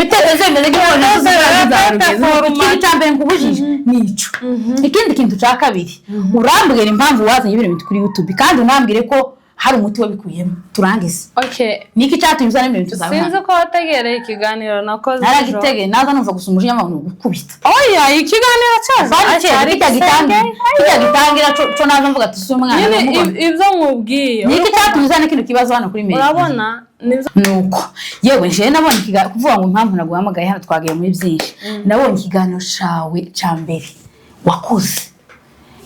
Ibitekerezo bimeze nk'ibintu ikintu cya mbere nkubujije ni ico. Ikindi kintu cya kabiri, urambwira impamvu wazanye ibintu bintu kuri YouTube, kandi unambwire ko hari umuti wabikuyemo, turangize. Okay. Niki cyatumye uzana ibintu bintu zawe? Sinzi ko wategereye ikiganiro nakoze ejo. Naragitegeye, naza numva gusa umujinya w'abantu gukubita. Oya, ikiganiro cyazo Bari kera kijya gitangira co naza mvuga ati si umwana nyine ndamubona. Ibyo nkubwiye. Niki cyatumye uzana kino kibazo hano kuri media? Urabona nibyo. Nuko yewe njewe nabonye ikiganiro, kuvuga ngo impamvu naguhamagaye hano, twagiye muri byinshi, nabonye ikiganiro cawe ca mbere wakoze,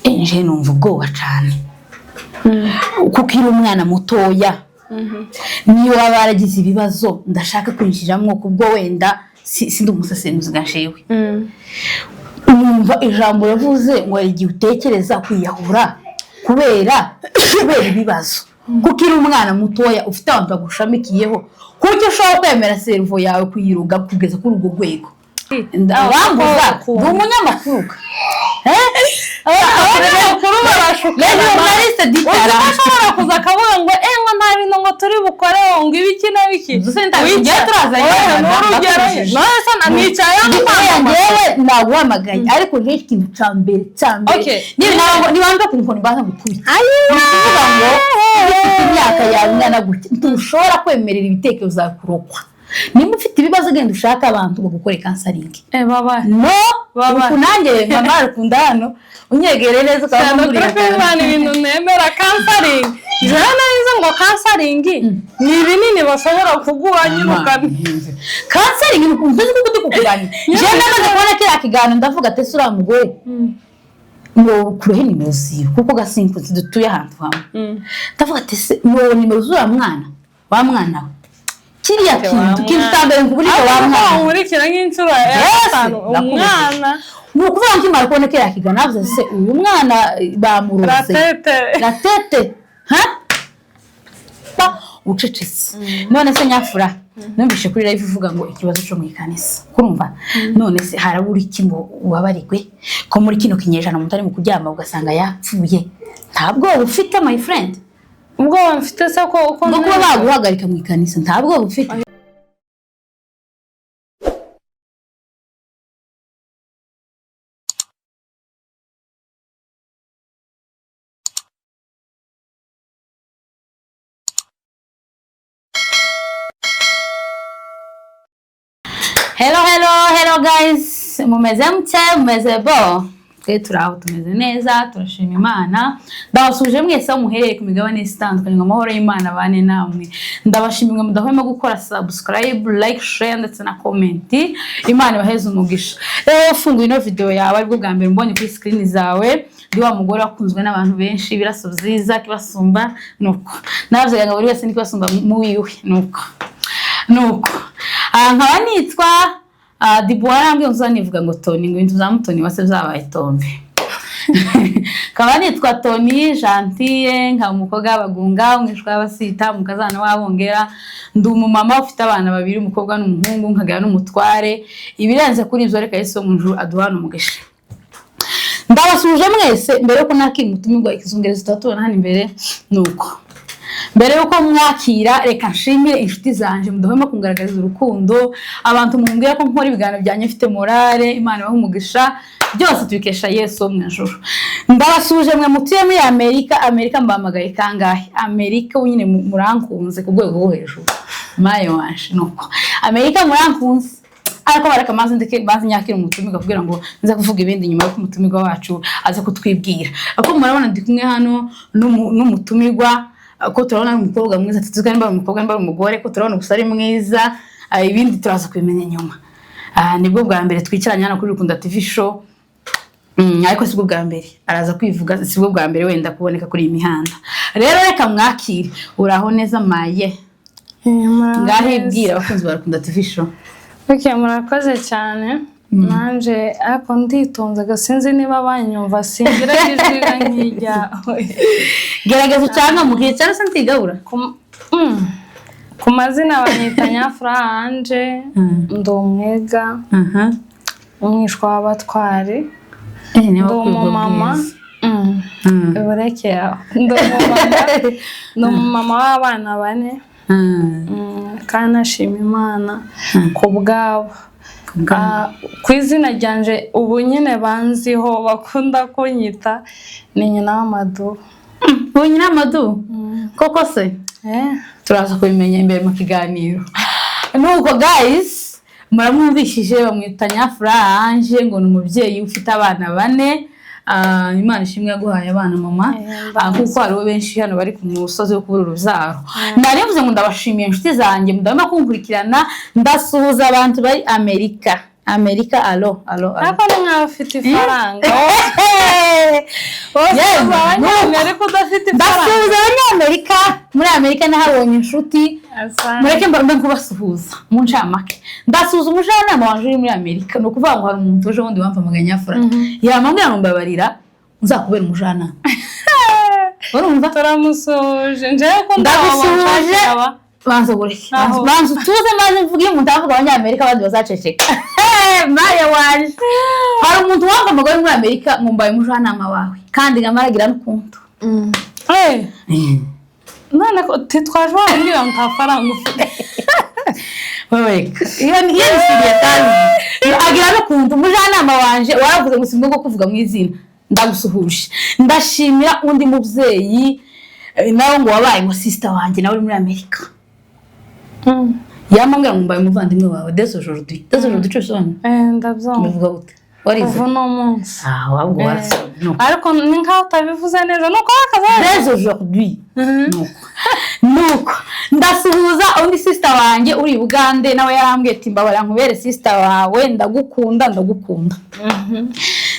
njewe numva ubwoba cane, kuko uri umwana mutoya, niyo waba waragize ibibazo ndashaka kwinjiramwo, kubwo wenda sindi umusesenguzi gashewe. Numva ijambo yavuze ngo hari igihe utekereza kwiyahura kubera ibibazo, kuko uri umwana mutoya ufite abantu bagushamikiyeho, kuki ushobora kwemera cerveau yawe kuyiruga kugeza kuri urwo rwego? Urambuza ndi umunyamakuru. Abanyamakuru barashukana. Journaliste Uzi ko ditara ashobora kuza akavuga ngo ngo nta bintu ngo turi bukore, ngo ibiki na biki. Uzi se ndabigira turazanye. Oya, ni urugero. None se nicaye hano Oya, kwamamaza. njyewe naguhamagaye, ariko njyewe ikintu ca mbere ca mbere, Okay. niba ku nkoni baza gukubita, ni ukuvuga ngo iyo ufite imyaka yawe ingana gutya ntushobora kwemerera ibitekerezo byawe kurokwa. Nimba ufite ibibazo, genda ushake abantu bagukore counseling. Baba. No. Baba. Uku nanjye mama arukunda hano unyegereye neza ukaba Cyane wamugurira kuri Imana ibintu nemera counseling. Jewe narize ngo counseling ni ibinini bashobora kuguha nyine ukanywa. Counseling ni ukuntu uzi kuko ndi kukuganira, jewe namaze kubona kiriya kiganiro ndavuga ati ese uriya mugore ngo kurehe nimero ziwe, kuko gasinkuzi dutuye ahantu hamwe, ndavuga ati ese ngo nimero z'uriya mwana wa mwana we, kiriya kintu kintu cya mbere nkubujije wa mwana we. Nkurikira nk'inshuro ya Yes, gatanu ndakubujije. umwana. Ni ukuvuga ngo nkimara kubona kiriya kiganiro navuze se uyu mwana bamuroze. Ratete. Gatete ha pa ucecetse. None se nyafura, numvise kuri live uvuga ngo ikibazo cyo mu ikanisa, kurumva none se harabura iki ngo ubabarigwe ko muri kino kinyejana umuntu ari mu kuryama ugasanga yapfuye? Nta bwoba ufite, my friend? Ubwoba mfite se ko uko Ngo kuba baguhagarika mu ikanisa, nta bwoba ufite? Hello, hello, hello guys, mumeze mute? Mumeze bo? Twe turi aho, tumeze neza, turashima Imana. Ndabasuje mwese aho muherereye ku migabane itandukanye, ngo amahoro y'Imana abane namwe. Ndabashimira mudahwema gukora subscribe, like, share ndetse na comment. Imana ibaheze umugisha. Rero ufunguye ino video yawe aribwo bwa mbere mbonye kuri screen zawe, ndi wa mugore wakunzwe n'abantu benshi, ibiraso byiza kibasumba, nuko nababwiraga ngo buri wese nikibasumba mu wiwe, nuko nkaba nitwa Dibuwa, arambwiye ngo uzanivuga ngo Toni, ngo ibintu bya Mutoni wase byabaye tombe. Nkaba nitwa Toni Gentille, nkaba umukobwa w'abagunga, umwishwa w'abasita, umukazana w'abongera, ndi umumama ufite abana babiri, umukobwa n'umuhungu, nkagira n'umutware. Ibirenze kuri ibyo, reka Yesu wo mu ijuru aduhane umugisha. Ndabasuje mwese. Mbere yuko nakira umutumirwa ikizungerezo tuba tubona hano imbere, nuko mbere yuko mwakira, reka nshimire inshuti zanje mudahwema kungaragariza urukundo, abantu mumbwira ko nkora ibiganiro byanjye mfite morale. Imana ibahe umugisha, byose tubikesha Yesu wo mu ijuru. Ndabasuje mwe mutuye muri Amerika. Amerika mbahamagaye kangahe? Amerika nyine murankunze ku rwego rwo hejuru, mayo wanje. Nuko Amerika murankunze, ariko bareka maze ndeke maze nyakira umutumirwa kugira ngo nze kuvuga ibindi nyuma y'uko umutumirwa wacu aza kutwibwira. Ariko murabona ndi kumwe hano n'umutumirwa, ko turabona ari umukobwa mwiza, tuzi nimba ari umukobwa nimba ari umugore, ko turabona gusa ari mwiza, ibindi turaza kubimenya nyuma. Nibwo bwa mbere twicaranye hano kuri Rukunda TV show. Ariko sibwo bwa mbere araza kwivuga, sibwo bwa mbere wenda kuboneka kuri iyi mihanda. Rero reka mwakire. Uraho neza maye? Ngaho ibwira abakunzi ba Rukunda TV show. Okay, murakoze cyane. Nanje ariko nditonze sinzi niba banyumva, singira ijwi nk'iryawe. Gerageza ucangamuke cyangwa se ntigabura. Ku mazina banyita Nyafura Anje, ndi umwega, umwishwa w'abatwari, ndi umumama. Uburekeye aho. Ndi umumama w'abana bane. Kandi nashima Imana ku bwabo. Ku izina ryanje ubu nyine banziho, bakunda kunyita, ni nyina w'amadubu. Ubu nyina w'amadubu koko se? Eh. Turaza kubimenya imbere mu kiganiro. Nuko guys, muramwumvishije, bamwita Nyafura Ange, ngo ni umubyeyi ufite abana bane. Imana ishimwe yaguhaye abana, mama. Kuko hariho benshi hano bari ku musozi wo kubura urubyaro. Nari mvuze ngo ndabashimiye, inshuti zanjye mudahwema kunkurikirana. Ndasuhuza abantu bari Amerika. Amerika, alo alo alo! Ariko ni nkaho ufite ifaranga wose. Yewe, Abanyamerika udafite ifaranga. Ndasuhuza Abanyamerika. Muri Amerika nahabonye inshuti. Asante. Mureke mbe kubasuhuza mu ncamake. Ndasuhuza umujyanama wanje uri muri Amerika. Ni ukuvuga ngo hari umuntu ejo bundi wampamagaye, Nyafura, yamambwira ngo mbabarira nzakubera umujyanama, urumva? Turamusuhuje, njyewe ko Ndagusuhuje. Banza ureke. Aho. Banza utuze, maze mvuge. Umuntu avuga Abanyamerika, abandi bazaceceka. Maye wanje, hari umuntu wampamagaye uri muri Amerika ngo mbaye umujyanama wawe, kandi nkamaragira n'ukuntu. None ko titwaje wambwira ngo nta faranga ufite? Wewe, iyo ni siriyetazi agira n'ukuntu. Umujyanama wanje waravuze ngo si ngombwa kuvuga mu izina. Ndagusuhuje. Ndashimira undi mubyeyi, nawe ngo wabaye ngo sister wanjye, nawe uri muri Amerika, yamambwira ngo mbaye umuvandimwe wawe dès aujourd'hui. Dès aujourd'hui icyo bisobanura? Ndabyumva. Bivuga gute? Warize? Kuva uno munsi. Ah, wabwo warasomye. Nuko. Ariko ni nkaho utabivuze neza, nuko wakazaza. Dès aujourd'hui. Nuko ndasuhuza undi sister wanjye uri i Bugande, nawe yarambwiye ati mbabarira nkubere sister wawe, ndagukunda, ndagukunda.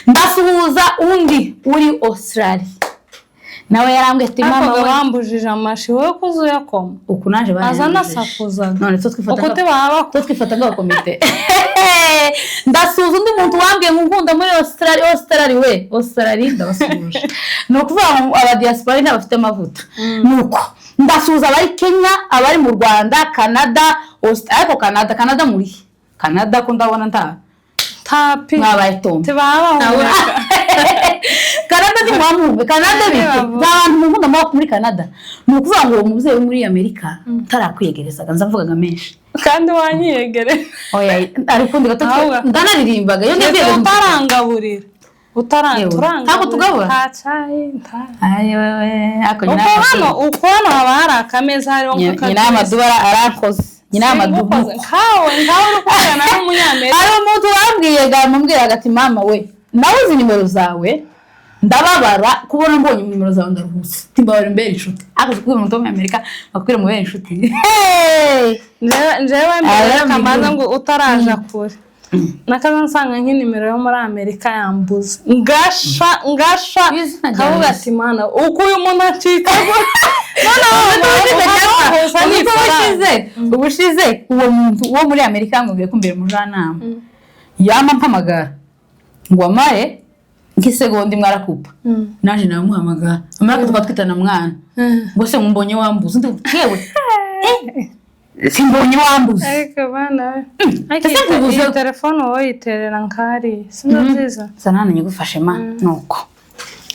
Ndasuhuza undi uri Australia, nawe yarambwiye ati mama ariko we. Bambujije amashi, wowe ko uzi uyakoma. Uku naje aza barayambujije. Nasakuzaga. None two twifata uko tibaba. Two twifata nk'abakomite. Ndasuhuza undi muntu wambwiye ngo nkunda muri Australia. Australia we, Australia, ndabasuhuje. Ni ukuvuga ngo abadiaspora ntabafite amavuta. Nuko ndasuhuza abari Kenya, abari mu Rwanda, Canada, ariko Canada, Canada, muri Canada ko ndabona nta Tapi. Mwabaye tombe. Tibaba bahumeka. Canada ntimwamwumve. Canada bite? Ntibavuga. Nta bantu mukunda muba muri Canada. Ni ukuvuga ngo uwo mubyeyi wo muri Amerika utarakwiyegerezaga, nzavugaga menshi. Kandi wanyiyegere. Oya, ariko undi gato. Ahubwo Ndanaririmbaga iyo ndetse ngiye. Utarangaburira. Yewe. Ntabwo tugabura? Nta cyayi, nta Ayi wewe, ariko nyina uko hano, uko hano haba hari akameza hariho nyina y'amaduba arankoze, nyina y'amaduba. Singukoze. Nkawe uri kuvugana n'umunyamerika. Hari umuntu wambwiye, gamubwiraga ati mama we, nawe uzi nimero zawe, ndababara kubona mbonye nimero zawe, ndaruhutse, timbabarira mbere inshuti. Akazi kubwira umuntu wo muri Amerika bakubwira mubere inshuti. Hey! Njyewe mbere Arambwira. kamaze ngo utaraja kure, nakaza nsanga nk'inimero yo muri Amerika yambuze, ngasha ngasha. Izina ryawe Kavuga se. ati mana, uko uyu muntu acitse noneho. Ubushize uwo muntu wo muri Amerika yamubwiye ko mbere umujyanama yama mpamagara ngo amare nk'isegonda imwe arakupa, naje namuhamagara amara tukaba twitana mwana, ngo se mbonye wambuze? Undi yewe, simbonye wambuze. Ariko bana we, ariko Ese nkubuze- iyi telefone wowe yiterera nkariya, si nziza? Sanane nyigufashe ma, nuko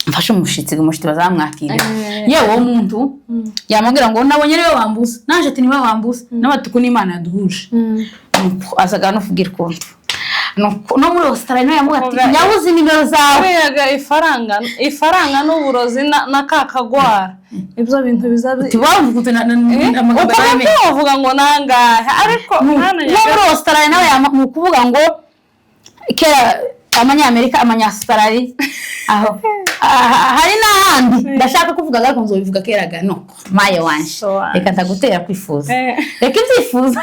mfashe umushitsi, umushitsi bazamwakira. Yewe, uwo muntu yamubwira ngo nabonye ariwe wambuze, naje ati niwe wambuze, nawe ati uku n'Imana yaduhuje. Nuko azaga no kugira ukuntu. Nuko no muri Australia nawe yamubwira ati nyabuze nimero zawe. Buriya ifaranga, ifaranga n'uburozi na ka kagwara, ibyo bintu biza Tiwumva ukuntu amagambo uko yawe menshi. bavuga ngo nangahe, ariko hano No muri Australia nawe ni ukuvuga ngo kera Abanyamerika, Abanyaustralia, aho hari n'ahandi ndashaka kuvuga, ariko nzobivuga keraga. No maye wanje. So wanje. Reka ndagutera kwifuza. Reka ibyifuzo.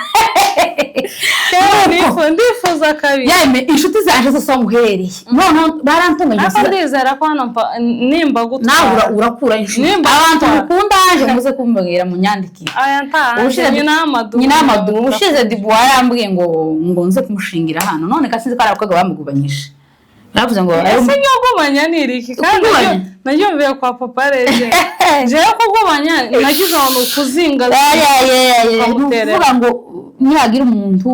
Ndifuza kabiri. Yeme, inshuti zanje zose aho muherereye, noneho barantunganya. Ariko ndizera ko hano nimba nawe gutwara urakura inshuti. Nimba Abantu gutwara. mukunda haje muze kumbwira, munyandikire. Aya ntahanze. Ubushize Nyina y'amadubu. Nyina y'amadubu. Ubushize Dibu yarambwiye ngo nze kumushingira hano, none kasi ko ari abakobwa bamugubanyije, yaravuze ngo Ese nyogumanya ni iriki kandi? Kugubanya? Naryumviye kwa papa reje. Jewe kugubanya nagize ngo ni ukuzinga. Ni Ukamuterera. ukuvuga ngo nihagira umuntu,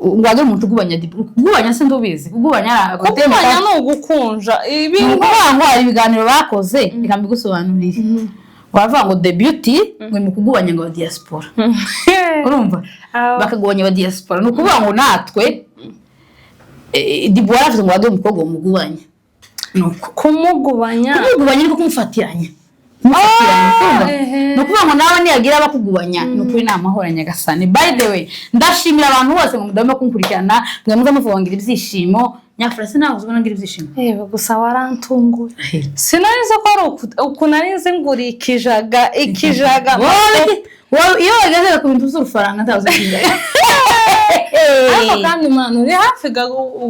ngo hagire umuntu ugubanya Dibu. Kugubanya se ndubizi, kugubanya Kugubanya ni ugukunja ni ibintu. Ukuvuga ngo hari ibiganiro bakoze, reka mbigusobanurire. Baravuga ngo the beauty ngo ni ukugubanya ngo diaspora. Urumva, bakagubanya aba diaspora. Ni ukuvuga ngo natwe Dibu yaravuze ngo baduhe umukobwa bamugubanya. Nuko Kumugubanya? Kumugubanya niko kumufatiranya. Kumufatiranya, urumva? Ehe. Ni ukuvuga ngo nawe niyagira abakugubanya, ni ukuri ni amahoro ya Nyagasani. By the way, ndashimira abantu bose ngo mudahwema kunkurikirana, mwe muza muvuga ngo ngira ibyishimo. Nyafura, sinabuze ubona ngira ibyishimo. Yewe, gusa warantunguye, sinari nzi ko ari uku, nari nzi ngo uri ikijaga ikijaga. Wowe iyo wageze ku bintu by'urufaranga ntazi ikijaga. Ariko kandi mwana uri hafi ga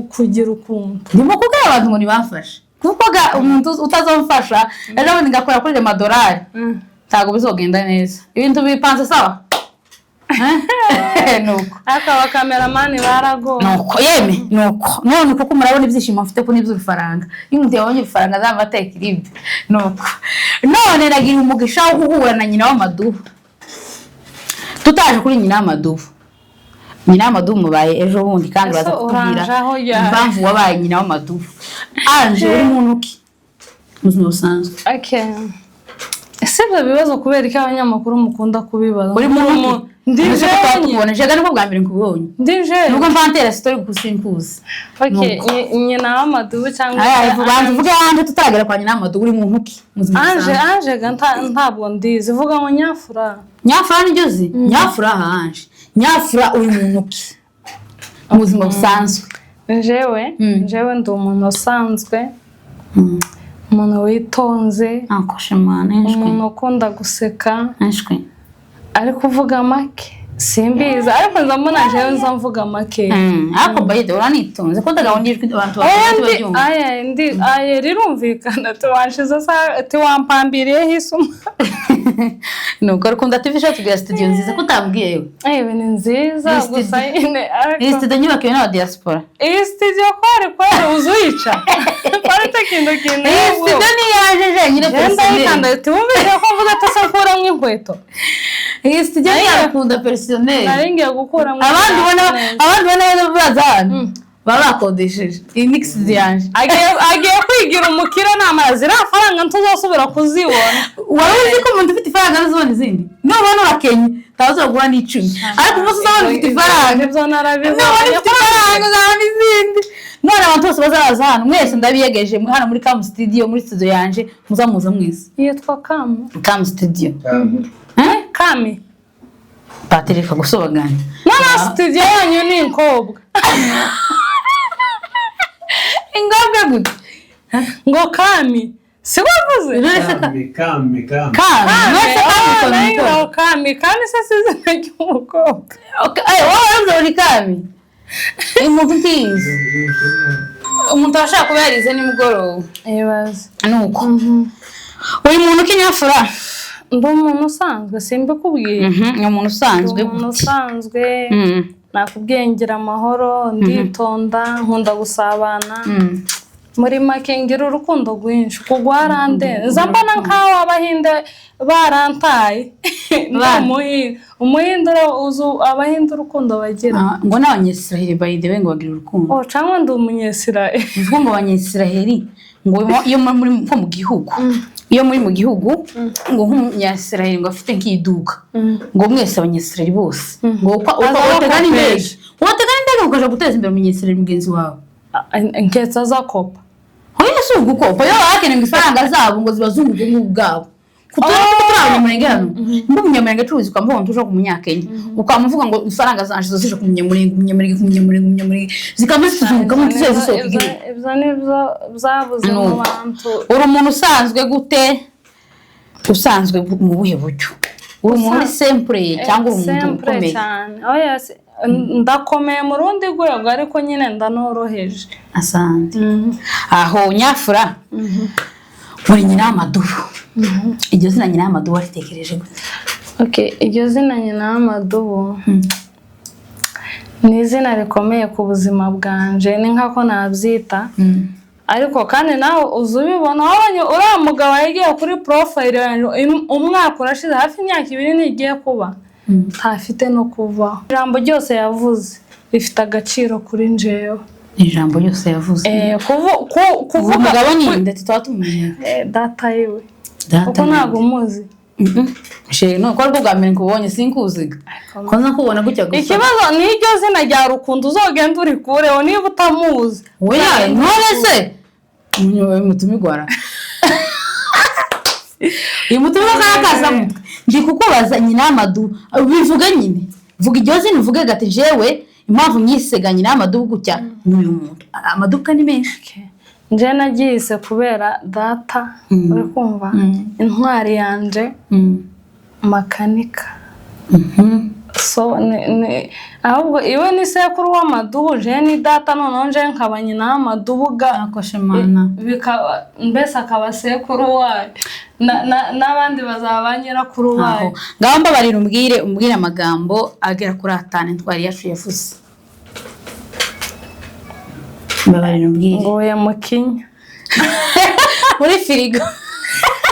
kugira ukuntu. Ndimo kubwira abantu ngo ntibamfashe, kuko umuntu utazamfasha ejo bundi ngakora kuri ayo madolari, ntabwo bizogenda neza. Ibintu bipanze sawa. Nuko Ariko abakameramani baragowe. Nuko yeme, nuko none kuko murabona ibyishimo mfite ko n'iby'urufaranga, iyo umuntu yabonye ibifaranga azaba ateka iribyo. Nuko none nagira umugisha wo guhura na nyina w'amadubu. Tutaje kuri nyina w'amadubu, nyina w'amadubu mubaye ejo bundi kandi Ese uraza kutubwira uranje aho ryari? impamvu wabaye nyina w'amadubu. Anje, uri muntu ki mu buzima busanzwe? Okay. Ese ibyo bibazo kubera ko abanyamakuru mukunda kubibaza? Uri muntu ki? Ndi Ese ko jenye. twakubona jega, nibwo bwa mbere nkubonye. Ndi jenye. Nubwo mvantera story gusa simkuzi. Okay, Nuko. Nyina w'amadubu cyangwa Aya, se banza uvuge Anje, tutaragera kwa nyina w'amadubu. Uri muntu ki mu buzima Anje busanzwe? Anje ga ntabwo ndizi, vuga ngo Nyafura. Nyafura nibyo uzi? Nyafura Anje, Nyafura, uri muntu ki mu buzima busanzwe? Njewe? Njewe ndi umuntu usanzwe, umuntu witonze, Akoshe mwana, nshwe. umuntu ukunda guseka, Nshwe. ariko uvuga make. Simbizi, ariko nza mbona jewe nza mvuga make. Ariko by the way uranitonze ko ndagabanya ijwi abantu Oya, bakunda ndi babyumva. aya ndi aya rirumvikana, tiwanshize sa tiwampambiriyeho isuma. Nuko Rukunda TV Show tubwira studio nziza ko utambwiye yewe. Ewe, ni nziza. Iyi Gusa nyine iyi ariko studio nyubakiwe n'aba diaspora. Iyi studio kwari kwari uzuyica kwari cyo kintu kintu. Iyi studio ni iyaje jenyine Genda personnel. yikanda, tiwumvise ko mvuga ati se nkuramo inkweto? Iyi studio ni iya Rukunda personnel. Nari ngiye gukuramo Abandi ubona, neza. abandi ubona baza hano baba bakodesheje. Iyi ni studio yanjye. Agiye kwigira umukire, namara ziriya faranga ntuzasubira kuzibona. Wari uzi ko umuntu ufite ifaranga azibona izindi? Nubona urakenye ntabwo n'icumi, ariko umunsi uzabona ufite ifaranga, Ibyo narabibonye. nubona ufite ifaranga uzabona izindi. None abantu bose bazaza hano mwese ndabiyegeje hano muri Kamu Studio, muri studio yanje, muzamuza mwese. Yitwa Kamu? Kamu Studio. Eh? Kami. Patiri, reka gusobaganya. None studio yanyu ni inkobwa? Ingobwa gute? Ngo Kami, si wavuze? None se Kami, kami, kami. Kami, none se Kami Ah, ikora nayo umukobwa? ngo Kami, Kami se si izina ry'umukobwa? Okay, wowe waravuze ngo ni Kami. Umuntu utize, umuntu aba ashaka kuba yarize nimugoroba. Ibaze. Nuko uri muntu k'inyafura? Ndi umuntu usanzwe, simbikubwiye? Ni umuntu usanzwe. Ndi umuntu Gute? usanzwe. Nakubwiye, ngira amahoro, nditonda, nkunda gusabana. Muri make ngira urukundo rwinshi kugwarande, nza mbona nk'aho abahinde barantaye. Ndi Bande? umuhinde, umuhinde uzi abahinde urukundo bagira. Ah, ngo n'abanyesiraheli by the way ngo bagira urukundo. Oh, cyangwa ndi umunyesirayeli. Bivuga ngo abanyesiraheli ngo iyo muri nko mu gihugu, iyo muri mu gihugu, ngo nk'umunyasiraheli ngo afite nk'iduka, ngo mwese abanyesiraheli bose ngo Aza watega n'indege, bakopesha. watega n'indege ukaja guteza imbere umunyesiraheli mugenzi wawe. Nketse azakopa. Hoya, si ugukopa, iyo bakeneye ngo ifaranga zabo ngo zibazunguke nk'ubwabo. Kuko turi abanyamurenge hano, nimba umunyamurenge acuruza ukamuvuga ngo tuje ku munyakenya, ukamuvuga ngo ifaranga zanje zo zije ku munyamurenge, umunyamurenge ku munyamurenge, umunyamurenge zikaba zituzungukamo tuziye zisohoka igihugu. Ibyo nibyo byabuze mu Nuko. bantu. Uri umuntu usanzwe gute? Usanzwe mu buhe buryo? Uri umuntu uri simple cyangwa uri umuntu Simple ukomeye? cyane. Oya, ndakomeye mu rundi rwego, ariko nyine ndanoroheje. Asante. Aho Nyafura, muri nyina w'amadubu, iryo zina nyina w'amadubu waritekereje gute? Okay, iryo zina nyina w'amadubu ni izina rikomeye ku buzima bwanje, ni nk'ako nabyita. Ariko kandi nawe uza ubibona, wabonye uriya mugabo yagiye kuri profile yanjye, umwaka urashize, hafi imyaka 2 ntigiye kuba, ntafite no kuvaho. Ijambo ryose yavuze rifite agaciro kuri njyewe. Ijambo ryose yavuze? Kuvuga Uwo mugabo ni ndetse tuba tumumenye. Data yiwe. Data Kuko ntabwo ninde? umuzi. Chéri, no ko aribwo bwa mbere nkubonye, sinkuziga ko nza kubona gutya gusa. Ikibazo ni iryo zina rya Rukundo, uzogenda urikureho niba utamuzi. Oya, none se mutumigwara uyu mutumirwa karakaza mutwe. Ndi kukubaza nyina w'amadubu, bivuge nyine, vuga iryo zina, uvuge gati jewe impamvu nyisega nyina w'amadubu gutya ni uyu muntu. Amaduka ni menshi. Nje nagiyise kubera data, uri kumva, intwari yanje, makanika. So ahubwo iwe ni sekuru w'amadubu, je ni data, noneho nje nkaba nyina w'amadubu ga. Akoshe mana. Bikaba mbese akaba sekuru wayo n'abandi bazaba ba nyirakuru Aho bayo. Ngaho mbabarira, umbwire amagambo agera kuri atanu intwari yacu yavuze. Mbabarira umbwire. Nguye mu kinya. Muri firigo.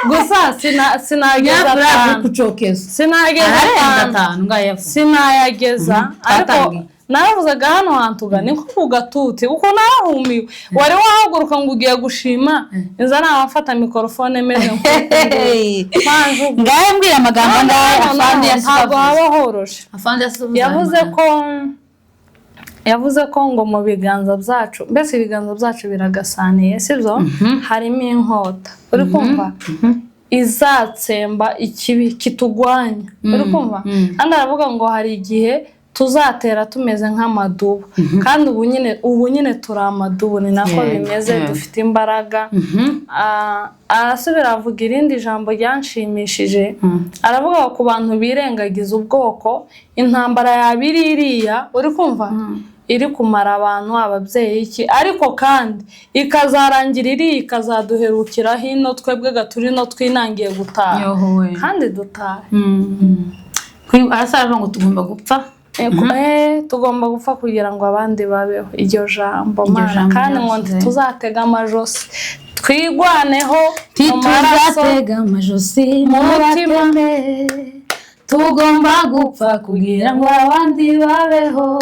Gusa sinageza nyakuri atanu. Kucokeza. Sinageza ararenga atanu. Atanu ngaho yavuze. Sinayageza, ariko Twatangiye. naravuzaga hano hantu ga ni nko ku gatuti kuko narahumiwe. Wari wahaguruka ngo ugiye gushima, inza nabafata mikorofone meze nk'uko Ngaho mbwira amagambo angahe afande ntabwo yasize. Haba horoshe. Afande yasize. Yavuze ko ngo mu biganza byacu, mbese ibiganza byacu biragasaniye, sibyo, harimo inkota, uri kumva, izatsemba ikibi kitugwanya, uri kumva. Kandi aravuga ngo hari igihe tuzatera tumeze nk'amadubu, kandi ubu nyine turi amadubu, ni nako bimeze. Dufite imbaraga. Arasubira avuga irindi jambo ryanshimishije, aravuga ngo ku bantu birengagiza ubwoko, intambara yaba iri iriya, uri kumva, iri kumara abantu, ababyeyi, iki, ariko kandi ikazarangira iriya, ikazaduherukira hino twebwe gaturi no twinangiye gutaha. Yohowe. Kandi dutahe. Arasa aravuga ngo tugomba gupfa. Tugomba gupfa kugira ngo abandi babeho. Iryo jambo Iryo Mana, jambo kandi ngo ryasize. ntituzatega amajosi, twigwaneho mu maraso, Ntituzatega amajosi mu mutima. Mubateme, tugomba gupfa kugira ngo abandi babeho.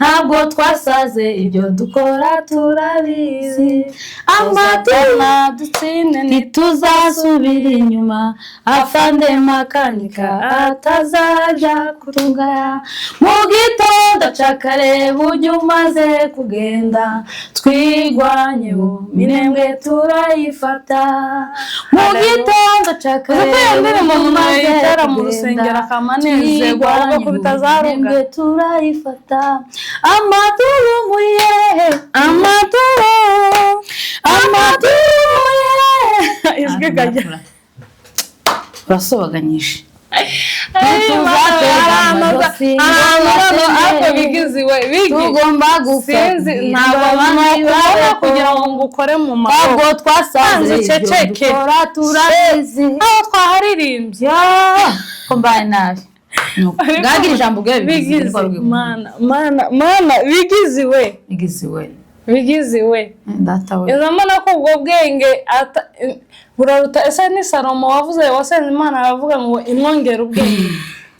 Ntabwo twasaze, ibyo dukora turabizi. Amatuma dutsinde. Ntituzasubira inyuma, afande makanika atazaja kutugaya. Mu gitondo ca kare burya umaze kugenda, twigwanyeho, Minembwe turayifata. Mu gitondo ca kare Uzi ko iyo ndirimbo umuntu umaze yayitera mu kugenda, rusengero akamanezerwa, ahubwo ko bitazaruga. Minembwe turayifata. Amaduru muri hehe? Amaduru, amaduru muri hehe? Ijwi kajya. Urasobaganyije. Ntituzatega amajosi ariko bigiziwe bigi Tugomba gupfa sinzi kugira ntabwo ngo abandi nokubona babeho. Kugira ngo ngukore mu maboko. Ntabwo twasanze, Banza ibyo uceceke. dukora turabizi. Aho twaharirimbye. Ko mbaye nabi. Bwagira ijambo ubwayo bigize. Bigizi, mana, mana, mana, bigiziwe. Bigiziwe. Bigiziwe. Data we. Iza mbona ko ubwo bwenge buraruta. Ese ni Salomo wavuze, wasenze Imana aravuga ngo imwongere ubwenge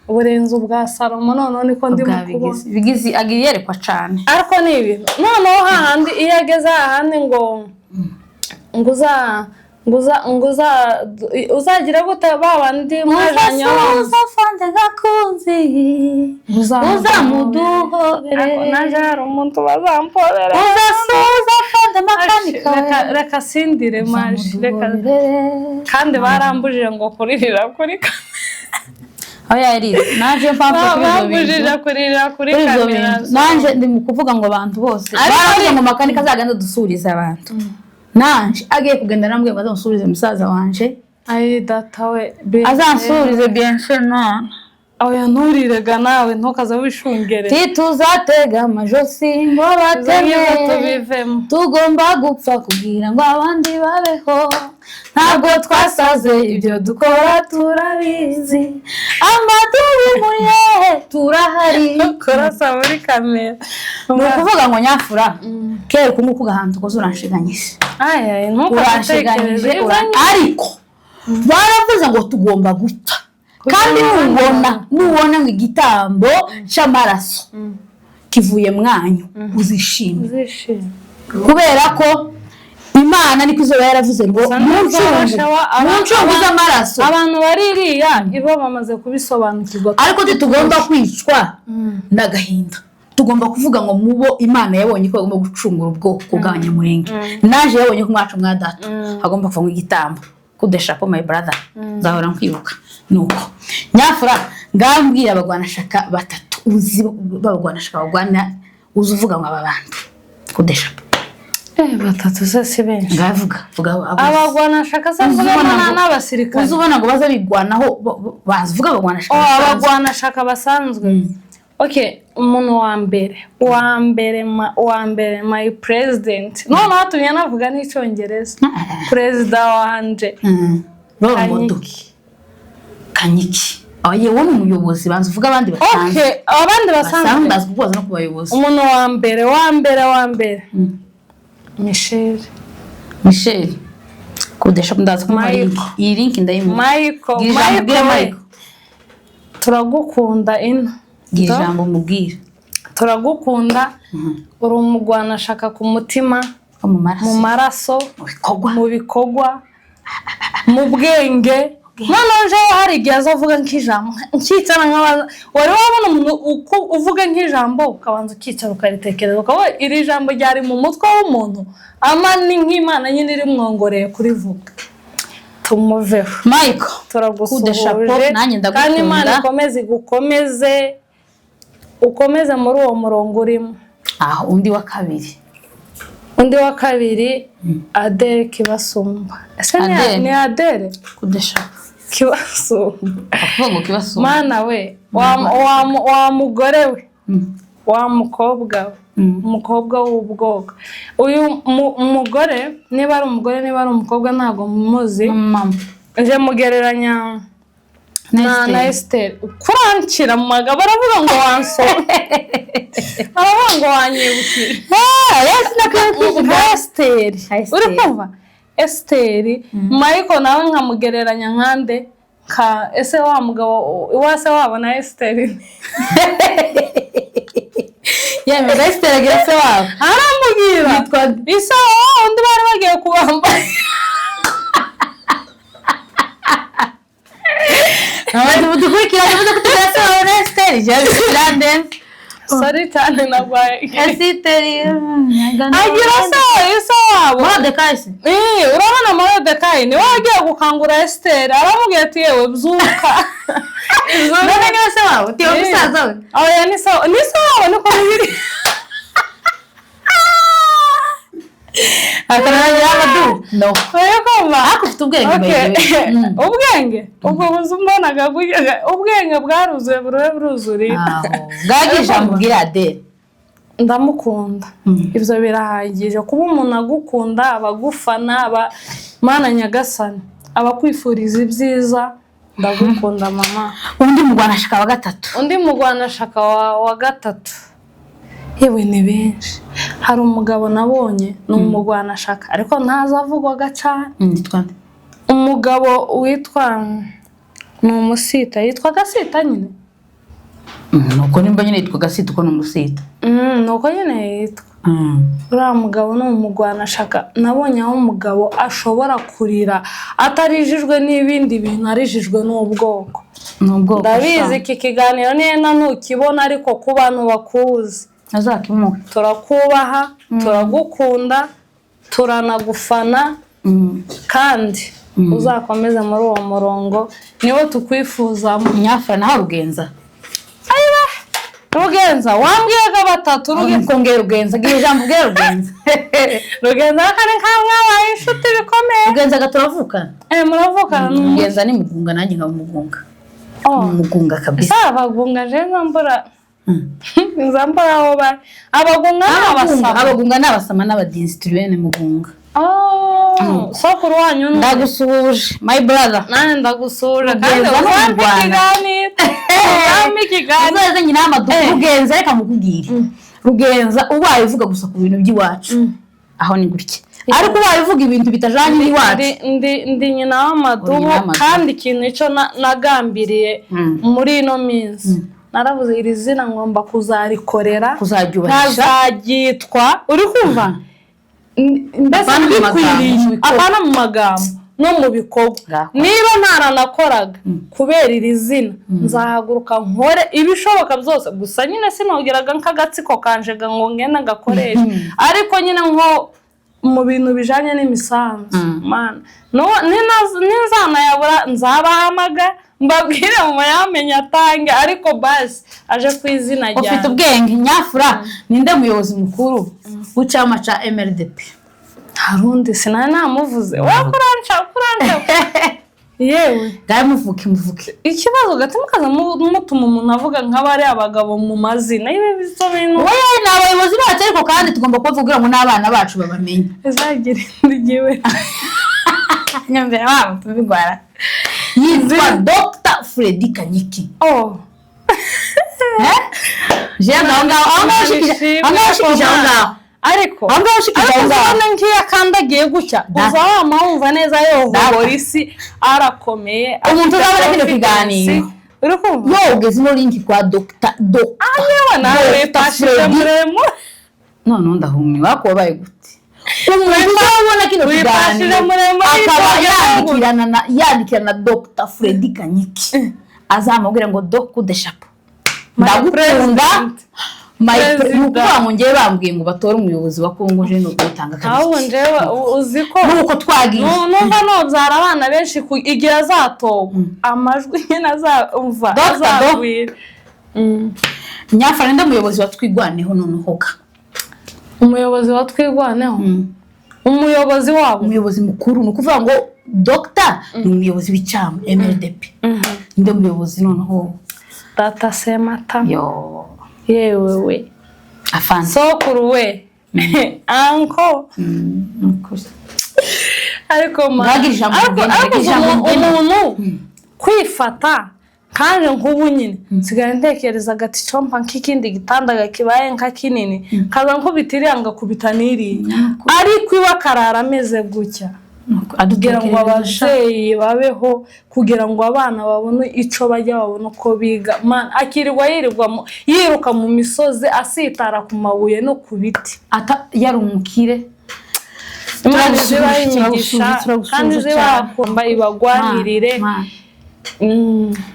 burenze ubwa Salomo? Noneho niko ndimo Bwa kubona. Bigizi, bigizi agira iyerekwa cane. Ariko ni ibintu noneho hahandi iyo ageze hahandi ngo uza ngo uza ngo uza uzagira gute ba bandi mwajanye? Uzasuhuza afande gakunzi, uzamuduhobere. Ariko naje hari umuntu bazampobera. Uzasuhuza afande makanika. Reka sindire maje, reka. Uzamuduhobere. Kandi barambujije ngo kuririra kuri kamera. Aho yarize naje mpamvu kuri ibyo Bambujije bintu kuririra kuri kuri ibyo kamera. bintu nanje ndi mu kuvuga ngo abantu bose Ariko baravuze ngo makanika azagenda dusurize abantu. Nanje agiye kugenda arambwira ngo azamusurize musaza wanje. Ayi data we! Azansurize bien sûr none. Oya, nturirega nawe, ntukaze wishungere. Tituzatega amajosi ngo Izo bateme, ngizo tubivemo. Tugomba gupfa kugira ngo abandi babeho. Ntabwo twasaze, ibyo dukora turabizi. Amaduru muri hehe? Turahari. Kurasa muri kamera. Ni ukuvuga ngo nyafura kera uku nguku gahantu ukoze uranshiganyije. Aya, ntukatekereze. Uranshiganyije ariko baravuze ngo tugomba gupfa, kandi nubona ngo igitambo cy'amaraso kivuye mwanyu, uzishime. Uzishima. Kubera ko Imana niko izoba yaravuze ngo Gusa ntuzabasha muncunguze amaraso. Abantu bari iriya ibo bamaze kubisobanukirwa. Ariko ntitugomba kwicwa n'agahinda, tugomba kuvuga ngo mubo Imana yabonye ko bagomba gucungura ubwoko bw'Abanyamurenge, naje yabonye ko mwacu mwa data hagomba kuvamo igitambo. Kudeshapo, my brother, nzahora nkwibuka. Nuko nyafura, ngambwira abagwanashaka batatu uzi b'abagwanashaka bagwana, uzi uvuga ngo aba bantu kudeshapo. Batatu se si benshi? Ngavuga, vuga Abagwanashaka se mvugamo Uzi ubona n'abasirikare? Uzi ubona ngo baza bigwanaho, bavuga abagwanashaka Oh, basanzwe. Abagwanashaka basanzwe. Okay, umuntu wa mbere, my president, noneho hatumye navuga n'icyongereza, perezida wanje. Role model. Kanyiki. Kanyiki, oye, wowe ni umuyobozi, banza uvuge abandi basanzwe. Okay, abandi basanzwe. basanzwe. Bazi kukubaza no ku bayobozi. Umuntu wa mbere, Michel. Michel kudesha, ndaza kumuha Michael. link, iyi link ndayimuha. Michael. Gira ijambo ubwira Michael. Michael. Turagukunda ino. Gira ijambo mubwira. Turagukunda, uri umugwanashaka ku mutima, ko mu maraso, mu maraso, mu bikorwa, mu bikorwa, mu bwenge. Noneho jewe hari igihe azavuga nk'ijambo nkicara nkabaza, wari wabona umuntu uvuga nk'ijambo ukabanza ukicara ukaritekereza, ukaba iri jambo ryari mu mutwe w'umuntu, ama ni nk'Imana nyine irimwongoreye kurivuga? Tumuveho. Michael. Turagusuhuje. Chapeau, nanjye ndagukunda. Kandi Imana ikomeze igukomeze, ukomeze muri uwo murongo urimo. Aho undi wa kabiri? Undi wa kabiri, Adele Kibasumba. Ese ni Adele. Ni Adele Kudesha. Kibasumba. Akuvuga ngo Kibasumba. Mana we, wa mugore we, wa mukobwa we, umukobwa w'ubwoko, uyu mugore, niba ari umugore, niba ari umukobwa, ntabwo muzi. Mama. Nje mugereranya na Esther. Esther. Kuranshyira mu magambo, aravuga ngo wansoma, aravuga ngo wanyibukije nka Esiteri. Esther. Uri kumva Esiteri? Michael nawe nkamugereranya nkande, nka ese wa mugabo wa se wabo na Esiteri. Yemeza, Esther agira se wabo? Aramubwira. Yitwa? Isa wa undi bari bagiye kubamba. Abantu mudukurikirane muze kutubwira se wabo na Esther, birandenze. Sorry cyane, nagwaye. Esther Agira se isa wabo. Moridekayi se? Urabona Moridekayi niwe wagiye gukangura Esiteri, aramubwira ati: "Yewe, byuka." None niwe se wabo tiyo musaza we? Oya, ni se wabo, niko bibiri. Akarangira amadu no. Oya, kumva. Ariko ufite ubwenge, by Okay. the way. Ubwenge ubwo buzu mbonaga ubwenge bwaruzuye, buruhe buruzuriye. Aho bwagira ijambo ubwira Adele. Ndamukunda. Ibyo birahagije kuba umuntu agukunda, abagufana, aba Mana nyagasani, abakwifuriza ibyiza. Ndagukunda, mama. Undi mugwanashaka wa gatatu? Undi mugwanashaka wa gatatu, yewe, ni benshi. Hari umugabo nabonye ni umugwanashaka, ariko ntazavugwaga cyane. Yitwa nde? Umugabo witwa, ni umusita, yitwa Gasita nyine. Nuko nimba nyine yitwa Gasita, uko ni umusita. Ni uko nyine yitwa. Uriya mugabo ni umugwanashaka. Nabonye aho umugabo ashobora kurira atarijijwe n'ibindi bintu, arijijwe n'ubwoko. Ni ubwoko. Ndabizi iki kiganiro nenda ntukibona, ariko ku bantu bakuzi, azakimuhe. Turakubaha, turagukunda, turanagufana, kandi uzakomeze muri uwo murongo, niwo tukwifuzamo. Nyafura, naho Rugenza? Rugenza wambwiyaga batatu, Rugenza. Rugenza, Rugenza, gira ijambo ubwira Rugenza. Rugenza kare nka mwabaye inshuti bikomeye. Rugenza gaturavukana. Muravukana ni Rugenza ni Mugunga, nanjye nkaba Mugunga. Oh. Mugunga kabisa. Ese abagunga, je nzambura, nzambura aho bari, abagunga ni abasama? Abagunga ni abasama n'abadinzi, turi bene Mugunga. Oh, sokuru wanyu ni Ndagusuhuje, my brother. Nanjye ndagusura kandi Rugenza no mu uzampe Rwanda. ikiganiro, uzampe ikiganiro. Uzaze nyina w'amaduka. Rugenza, reka mukubwire, Rugenza ubaye uvuga gusa ku bintu by'iwacu, aho ni gutya, ariko ubaye uvuga ibintu bitajanye n'iwacu. Ndi nyina Uri w'amadubu. nyina w'amadubu. Kandi ikintu icyo nagambiriye muri ino minsi, naravuze iri zina ngomba kuzarikorera, Kuzaryubahisha. nkazaryitwa, uri kumva? Mbese Apana mu magambo, bikwiriye, mu bikorwa. apana mu magambo, no mu bikorwa. Ngaho. Niba ntaranakoraga kubera iri zina, nzahaguruka nkore ibishoboka byose. Gusa nyine sinongeraga nk'agatsiko kanje ngo ngende ngakoreshe, ariko nyine nko mu bintu bijanye n'imisanzu, mana, ninzanayabura nzabahamaga mbabwire mu yamenye atange, ariko basi aje ku izina Ufite ryanjye. ubwenge, nyafura. Ninde muyobozi mukuru w'icyama ca MRDP? Hari undi sinari namuvuze, we kuranca kuranca yewe. Ngahe muvuke, muvuke. Ikibazo gati mukaza mutuma umuntu avuga nk'abari abagabo mu mazina ibi ibyo bintu. We ni abayobozi bacu, ariko kandi tugomba kubavugira ngo n'abana bacu babamenye. Izagira indi giwe. Nyambere wabo tubigwara, yitwa Dr Freddy Kanyiki. Oh. Eh, jewe aho ngaho, aho ngaho ushikije, aho ngaho ushikije, aho ngaho. Ariko Aho ngaho ushikije, aho ariko ngaho. uzabona nk'iyo akandagiye gutya, Data. uza wama wumva neza yohobora Data. isi, arakomeye. Umuntu afite uzabona kino confidence. kiganiro. Uri kumva? Yo ugeze ino link kwa Dr Yewe, nawe Dr. wipashije Freddy. muremure. Noneho ndahumiwe, ariko wabaye gute umuntu uzabona kino Wipashije kiganiro muremure, akaba yitwaje. yandikirana na Dr Freddy Kanyiki, azamubwira ngo do coup de chapeau, My ndagukunda. president. My President. ni ukuvuga ngo ngewe bambwiye ngo batore umuyobozi wa Kongo, je ni ukutanga Ahubwo kabiri. njyewe uzi ko Nuko twagiye. Numva nobyara abana benshi igihe azatorwa, amajwi nyine azumva Dr. azagwira. Nyafana, ninde muyobozi wa Twigwaneho noneho ga? Umuyobozi wa Twigwaneho, umuyobozi wabo? Umuyobozi mukuru, ni ukuvuga ngo Dr ni umuyobozi w'icyama MRDP, ninde muyobozi noneho? Data Semata. Yo. Yewe we. Afande. Sokuru we, uncle. Ni ukuri. Ariko ma Mbwagira ijambo ariko mugeni, ariko mbwagira ijambo mugeni. umuntu kwifata kandi nk'ubu nyine nsigaye ntekereza agati compa nk'ikindi gitanda kibaye nka kinini, kaza nkubita iriya, ngakubita n'iriya, ariko iwe akarara ameze gutya kugira ngo ababyeyi babeho, kugira ngo abana babone ico bajya, babone uko biga. Man, akirirwa yirirwa yiruka mu misozi, asitara ku mabuye no ku biti. Ata yari umukire. Imana Turagusuhuje, izibahe imigisha turagusuhuje, turagusuhuje kandi cyane. izibakumba ibagwanirire. Ma-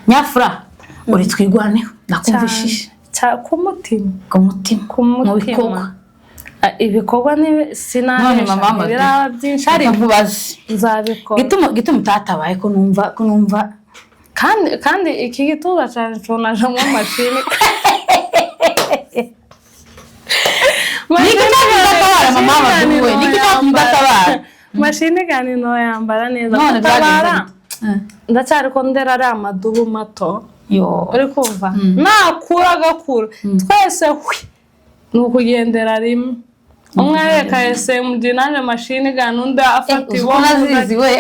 Nyafura, uri Twigwaneho, nakumvishije. Ku mutima. Ku mutima. Ku Mu mutima. bikorwa. Ah, ibikorwa ni None sinabesha, mama Madu, ntibiraba byinshi, reka ariko nkubaze. nzabikora. Gituma utatabaye, ko numva Kandi iki gituza cyane cunajemo mashini. Niki cyatumye udatabara, mama Madu we? Niki cyatumye udatabara? Mashini kandi ntoyambara neza. None Gutabara, byagenze bite? ndacyari ko ndera ari amadubu mato. Yo. Uri kumva, nakura agakura twese hwi, ni ukugendera rimwe, umwe areka SMD, nanjye mashini gana, undi afata Uzi ko ibomba. nazizi we,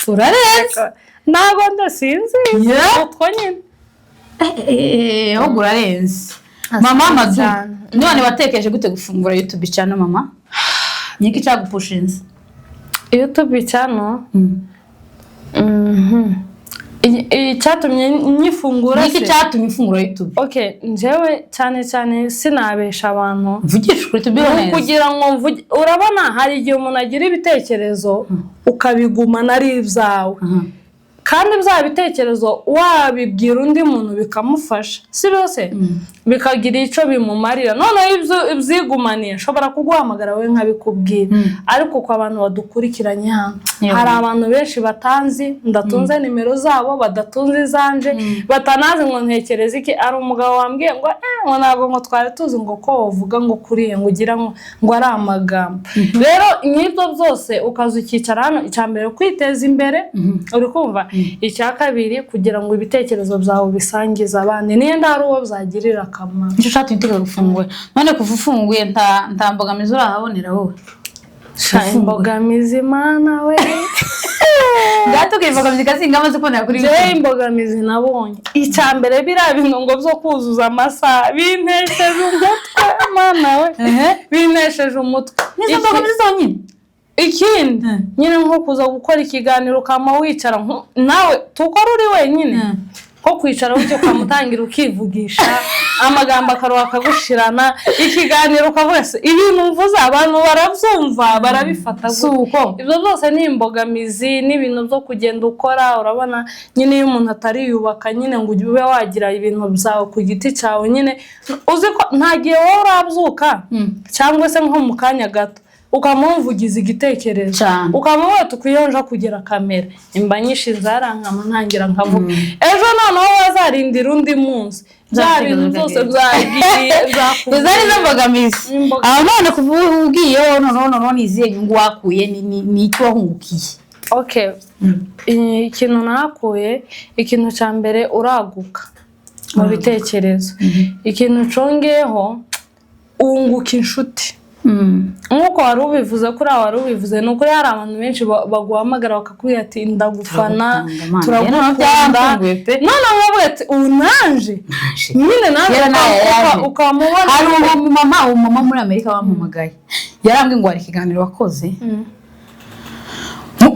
urarenze. Ntabwo ndasinzi. Yeah. Utwo nyine. Ahubwo urarenze, mama Madu. Cyane. None watekereje gute gufungura YouTube channel, mama? Niki cyagupushinze? YouTube channel, icyatumye nyifungura Niki se? cyatumye ufungura YouTube? Okay, njyewe cyane cyane sinabesha abantu. Mvugisha ukuri, tubwire Ni neza. ukugira ngo mvuge, urabona hari igihe umuntu agira ibitekerezo ukabigumana ari ibyawe, kandi bya bitekerezo wabibwira undi muntu bikamufasha, si byose bikagira icyo bimumarira. Noneho ibyo ibyigumaniye nshobora kuguhamagara wowe nkabikubwira, ariko ku abantu badukurikiranye hano, hari abantu benshi batanzi, ndatunze nimero zabo, badatunze izanje, batanazi ngo ntekereze iki. Ari umugabo wambwiye ngo ngo ntabwo ngo twari tuzi ngo ko wavuga ngo kuriye ngo ugira ngo ari amagambo. Rero nk'ibyo byose ukaza ukicara hano, icya mbere kwiteza imbere, uri kumva, icya kabiri kugira ngo ibitekerezo byawe ubisangize abandi, niyo hari uwo byagirira akamaro. Nicyo cyatumye utekereza gufungura. None kuva ufunguye, nta mbogamizi urahabonera wowe? Sha, imbogamizi, mana we! Ngatubwira imbogamizi kazinga amaze kubonera kuri Njyewe YouTube. imbogamizi nabonye, icya mbere biriya bintu ngo byo kuzuza amasaha bintesheje umutwe, mana we, bintesheje umutwe. Nizo mbogamizi zonyine? Ikindi nyine nko kuza gukora ikiganiro ukama wicara nawe tukora uri wenyine. Nko kwicara gutyo ukamutangira ukivugisha, amagambo akaruha akagushirana, ikiganiro ukavuga se ibintu mvuze abantu barabyumva, barabifata Si gute? uko. Ibyo byose ni imbogamizi n'ibintu byo kugenda ukora. Urabona nyine iyo umuntu atariyubaka nyine ngo ube wagira ibintu byawe ku giti cyawe nyine, uzi ko nta gihe wowe urabyuka cyangwa se nko mu kanya gato ukamumvugiza igitekerezo, Cyane. ukaba watukwiyonja kugira kamera imba nyishinze yarankama ntangira nkavuga, ejo noneho wazarindira undi munsi bya bintu byose byagiye. Izo ari zo mbogamizi. Imbogamizi. Aho none kuva ugiyeho, noneho ni izihe nyungu wakuye? Ni icyo wahungukiye? Okay, ikintu nahakuye, ikintu cya mbere, uraguka mu bitekerezo. Ikintu congeyeho, wunguka inshuti nk'uko wari ubivuze, kuri aho wari ubivuze, ni ukuri hari abantu benshi baguhamagara bakakubwira ati ndagufana, Turagukunda, Mana. turagukunda. Byarantunguye pe. None nkavuga ati ubu nanje nyine nawe Kera nawe yaje. ukamubona. Hari umumama muri Amerika wampamagaye, yarambwiye ngo hari ikiganiro wakoze.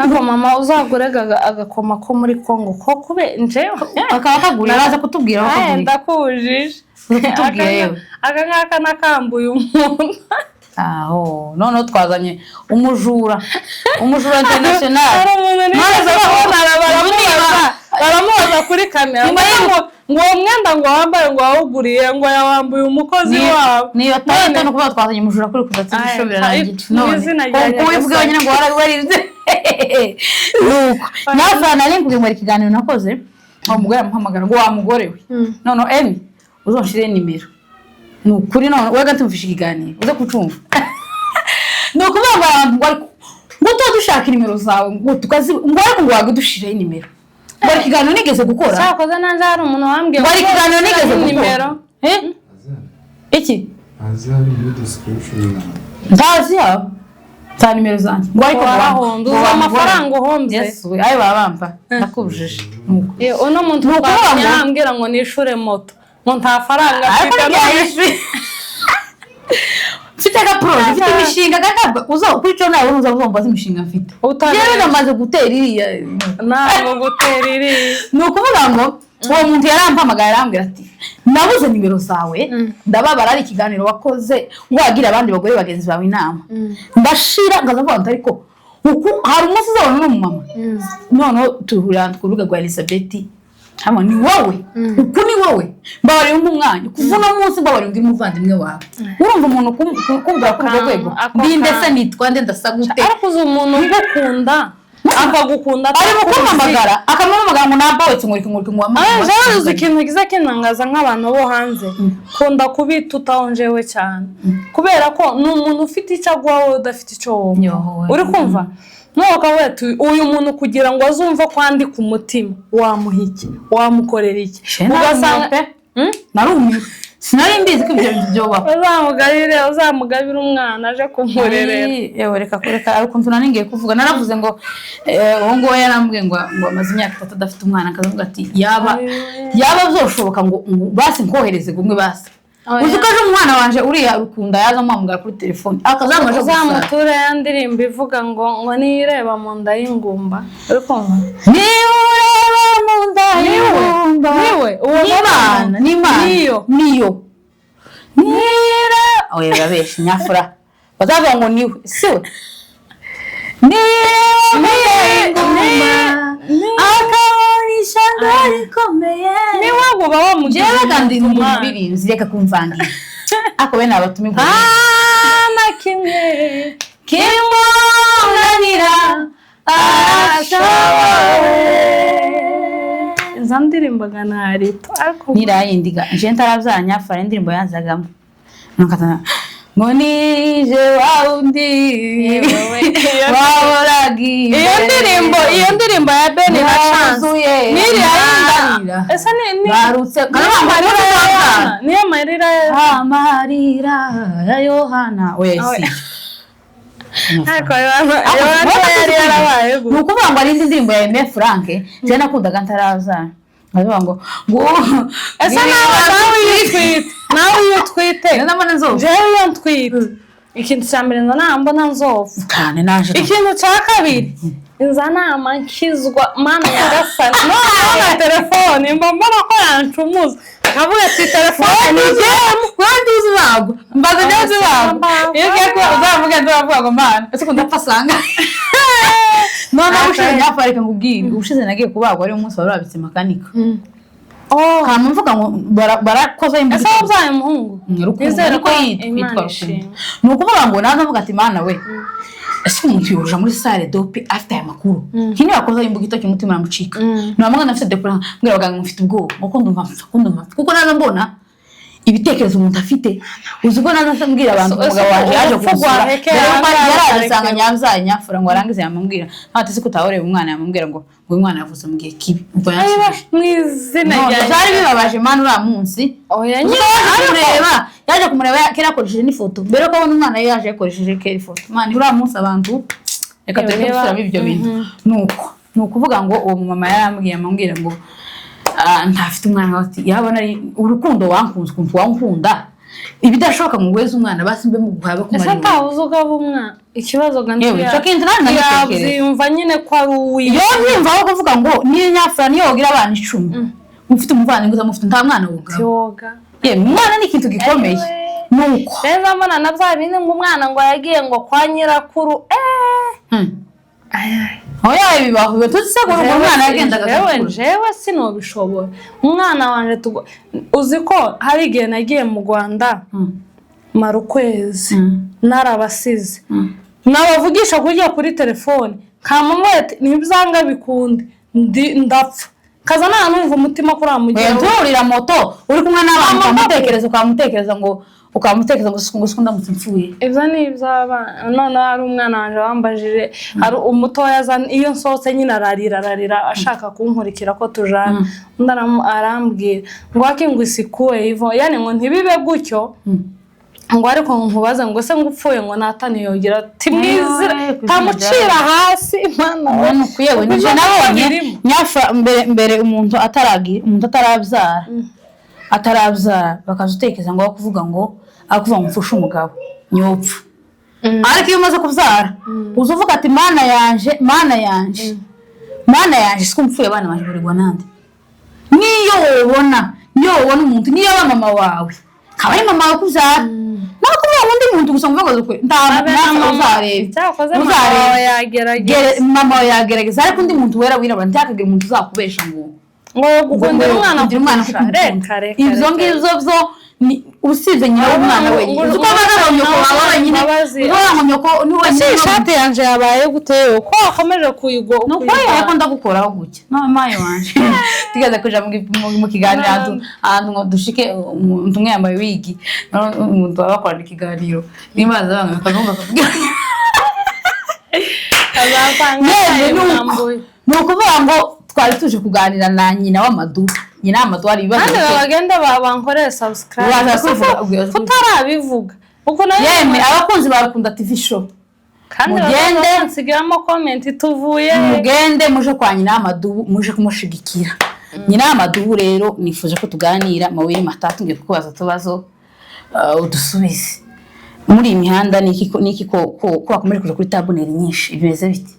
Ariko mama, uzagure agakoma ko muri Congo ko kube njewe. Bakaba kaguriye, baza kutubwira aho Aye, kaguriye. Ndakujije. Uza kutubwira yewe. Aka ngaka nakambuye umuntu. Aho noneho twazanye umujura international. Hari umuntu nigeze kubona, baramubaza kuri kamera Nyuma ngo uwo mwenda ngo wambaye ngo wawuguriye, ngo yawambuye umukozi wabo. Niyo tayita no kuba twazanye umujura kuri kudatsinda Aye, birarangiye. aye, None mu izina rya ko wivuga Nyagasani. wenyine ngo warabiwaririze, nuko nawe nari nkubwiye ngo hari ikiganiro nakoze, uwo mugore aramuhamagara ngo wa mugore we, none emi uzonshire nimero, ni ukuri none we gatumvisha ikiganiro uze kucumva. Ni ukuvuga ngo abantu ngo ariko ngo tuba dushaka nimero zawe ngo tukazi, ngo ariko ngo wage dushireho nimero, ngo hari ikiganiro nigeze gukora. Cyakoze nanjye hari umuntu wambwiye Ngo hari ikiganiro nigeze gukora. nimero. Eh? Iki? Azari muri description yawe. Ntazi yawe nta nimero zanjye, ngo ariko ngo Warahomba, ngo uzi amafaranga uhombye? Yesu we, ayo baba bampa ndakubujije. Nuko. Eh, uno muntu Ni ukuvuga twabonye arambwira ngo nishure moto, ngo nta faranga Ariko mfite. ntibyayishuye, mfite agaporoje, mfite imishinga gakabwa uza kuri cyo nawe uza uzumva imishinga mfite. Utabeshya. Yewe, namaze gutera iriya. Ntabwo gutera iriya. Ni ukuvuga ngo uwo muntu yarampamagaye arambwira ati nabuze nimero zawe, ndababara, ari ikiganiro wakoze wagira abandi bagore bagenzi bawe inama, ndashira ngaza mvuga nti ariko uku hari umunsi uzabona n'umumama. Noneho tuhurira ku rubuga rwa Elizabeth hamwe, ni wowe, uku ni wowe, mbabarira umpe umwanya kuva uno munsi, mbabarira undi umuvandimwe wawe. Urumva umuntu kumbwira kuri urwo rwego? Ako Ndinde kantu. se? Nitwa nde? Ndasa gute? Ariko uzi umuntu ugukunda akagukunda Ari mu atakuzi. kumpamagara, akamuhamagara ngo nabawetse ngo reka ngo reka ngo Ah, jewe uzi ikintu kiza kintangaza nk'abantu bo hanze, kunda kubita utawonjewe cyane, kubera ko ni umuntu ufite icyo aguha wowe udafite icyo wumva. Yowe. Uri kumva nuko ukavuga ati uyu muntu kugira ngo azumve ko kwandika umutima wamuha iki, wamukorera iki? Ugasanga Ugasanga narumiwe, sinari mbizi ko ibyo bintu byobaho. Uzamugabire umwana aje kumurerera. Ay, yewe, reka kureka, ariko ukuntu nari ngiye kuvuga, naravuze ngo uwo nguwo yarambwiye ngo amaze imyaka 3 adafite umwana, akavuga ati yaba Ayiwe. yaba byoshoboka ngo basi nkohereze gumwe basi. Oya. Uzi ko ejo umwana wanje uriya rukunda yaza amuhamagara kuri telefone akazamuja gusara. Uzamuture ya ndirimbo ivuga ngo nireba mu nda y'ingumba, uri kumva? Niba ureba mu nda y'ingumba. Niwe, uwo n'Imana n'Imana. Niyo. Niyo nira, oya, urabesha nyafura, bazavuga ngo niwe siwe. Nireba mu nda y'ingumba akabona ishyanga rikomeye. Niwe uba wamugize. Jewe kandi ndi umuntu. umuririmbyi, reka kumvangira ako bene abatumirwa. Na kimwe Kimunanira arashoboye. Izo ndirimboga na rito ariko. Nirayindiga nje ntarabyara nyafara, indirimbo yanzagamo Nukatana, ngo nije wa wundi Yewe. wahoraga Iyo ndirimbo ya Beni na Chance Yuzuye n'iriya amarira. yindi ese ni Barutse niyo marira ya Yohana, niyo marira ya amarira ya Yohana, oya. Oya. Si. Ariko Yohana yari yarabaye Ni ukuvuga ngo hari indi ndirimbo ya Aime Frank njye nakundaga ntarabyara, nkavuga ngo Ese nawe iyo utwite ndabona nzovu. Jewe iyo ntwite, ikintu cya mbere ngo nambona nzovu. Cyane naje. Ikintu cya kabiri Inza nama nkizwa, Mana nyagasani, noneho na telefone mba mbona ko yancumuza, akavuga ati telefone Ni wowe ntuzi ubagwa, mbaza niba uzi ubagwa. Iyo ugiye kuba uzavuga, nzavuga ngo Mana, ese ukunda apfa asanga noneho ubushize nyapfa. Reka nkubwire, ubushize nagiye kubagwa ari umunsi wari wabitse makanika. Oh. Hama mvuga ngo barakozaho Ese imbugita. wabyaye umuhungu? Rukundo. Nizere ariko ko yitwa Imana Rukundo. ishimwe. Ni ukuvuga ngo naza mvuga ati: "Mana we, ese umuntu yoja muri salle d'op afite aya makuru?" Nk'ino yakozaho imbugita cy'umutima uramucika. Nta mwana afite depression, mbwira abaganga ngo mfite ubwoba, kuko ndumva mpfa, kuko ndumva mpfa, kuko naza mbona ibitekerezo umuntu afite. Uzi ko naza mbwira abantu, Ese umugabo wanjye yaje urupfu kumusura rwahekera mbere yuko ahangaha yaraje asanga rukarekera. nyabyaye nyafura, ngo arangize yamubwira ati: "Se kutahoreba umwana?" Yamubwira ngo uyu mwana yavutse mu gihe kibi. Ubwo yansubije mu izina None rya byari bibabaje, Mana, uriya munsi. Oya. Uzi Nyine ko yaje kumureba, yaje kumureba kera akoresheje n'ifoto. Mbere yuko abona umwana, yaje yakoresheje kera ifoto. Mana, uriya munsi abantu, reka tureke Niba- gusubiramo ibyo bintu. Nuko ni ukuvuga ngo uwo mumama yarambwiye, amubwira ngo ntafite umwana, ati yabona ari urukundo wankunze, ukuntu wankunda ibidashoboka ngo nguheze umwana, basi mbe muguhaye Ese bakumara. atabuze ugaba umwana ikibazo ga? Yewe, icyo kintu nanjye ndagitekereza. Yabyiyumva nyine ko ari uwiwe. Iyo byumva aho kuvuga ngo niyo nyafura, niyo wogira abana 10, ufite umuvandimwe utamufite, nta mwana wugaba. Tiwoga. Yewe, umwana ni ikintu gikomeye, nuko Rero mbona na bya bindi ngo umwana ngo yagiye ngo kwa nyirakuru. Oya, bibaho, biba tuzi se ko umwana yagendaga Jewe agakura. Jewe sinobishobora, umwana wanje uzi ko hari igihe nagiye mu Rwanda mara ukwezi narabasize, nabavugisha kurya kuri telefone nkamamubwira ati ntibyanga bikunde ndapfa, kaza nta numva umutima kuri Oya, mugero. tururira moto uri kumwe n'abantu, ukamutekereza ngo siko ndamutse mpfuye. Ibyo ni iby'abana. Noneho hari umwana wanjye wambajije, hari umutoya aza iyo nsohotse nyine ararira, ararira ashaka kunkurikira ko tujana. Undi arambwira ngo waki ngo isikuwe ivo, yani ngo ntibibe gutyo, ngo ariko nkubaze ngo ese ngo upfuye ngo natani yogira ati mwizira Aye, ku izina tamucira hasi, Mana we. Ubona uku, yewe, nibyo Ibyo nabonye birimo. Nyafa mbere mbere umuntu ataragira, umuntu atarabyara, atarabyara bakaza utekereza ngo akuvuga ngo akuvuga ngo mfushe umugabo nyopfa. Ariko iyo umaze kubyara uza uvuga ati: "Mana yanje, Mana yanje, Mana yanje, siko mpfuye abana banje baregwa nande?" Niyo wobona, niyo wobona umuntu, niyo aba mama wawe, kaba ari mama wawe kubyara, nawe kuvuga ngo undi muntu gusa ngo uvuga ngo nta Abe na nta mama. uzareba. Cyakoze mama Uzareba. wawe yagerageza. Mama wawe yagerageza, ariko undi muntu wera wirabura ntihakagire umuntu uzakubesha ngo ngo gukundira umwana gukundira umwana kukurusha. kukumukunda. Reka, reka. Ibyo Reka. ngibyo byo usibye nyina w'umwana wenyine. Uzi ko baza ngo nyoko wawe wenyine, Mbabazi. uzi ko ngo nyoko ni Ese wenyine. iyi shati yanje yabaye gute yewe, ko wakomeje kuyigo? Ni uko ko ndagukoraho gutya none mayo wanje tugeze kuja mu kiganiro ahantu ngo dushike, umuntu umwe yambaye wig, noneho umuntu baba bakorana ikiganiro nibaza banga bakavuga bakavuga. Azasanga Yewe, ni uko. yambuye. Ni ukuvuga ngo twari tuje kuganira na nyina w'amadu. Nyina w'amadu hari ibibazo Kandi bike. bagende bankorere subscribe. Uraza kubivuga, uraza kubivuga. Tutarabivuga uko nayo. Yemwe abakunzi ba Rukunda TV Show, kandi mugende. nsigiramo comment tuvuye. Mugende muje kwa nyina w'amadubu, muje kumushigikira. Nyina w'amadubu rero nifuje ko tuganira mawiri matatu, ngiye kukubaza utubazo udusubize. Muri iyi mihanda ni iki ko wakomeje kuja kuri thumbnail nyinshi, bimeze bite?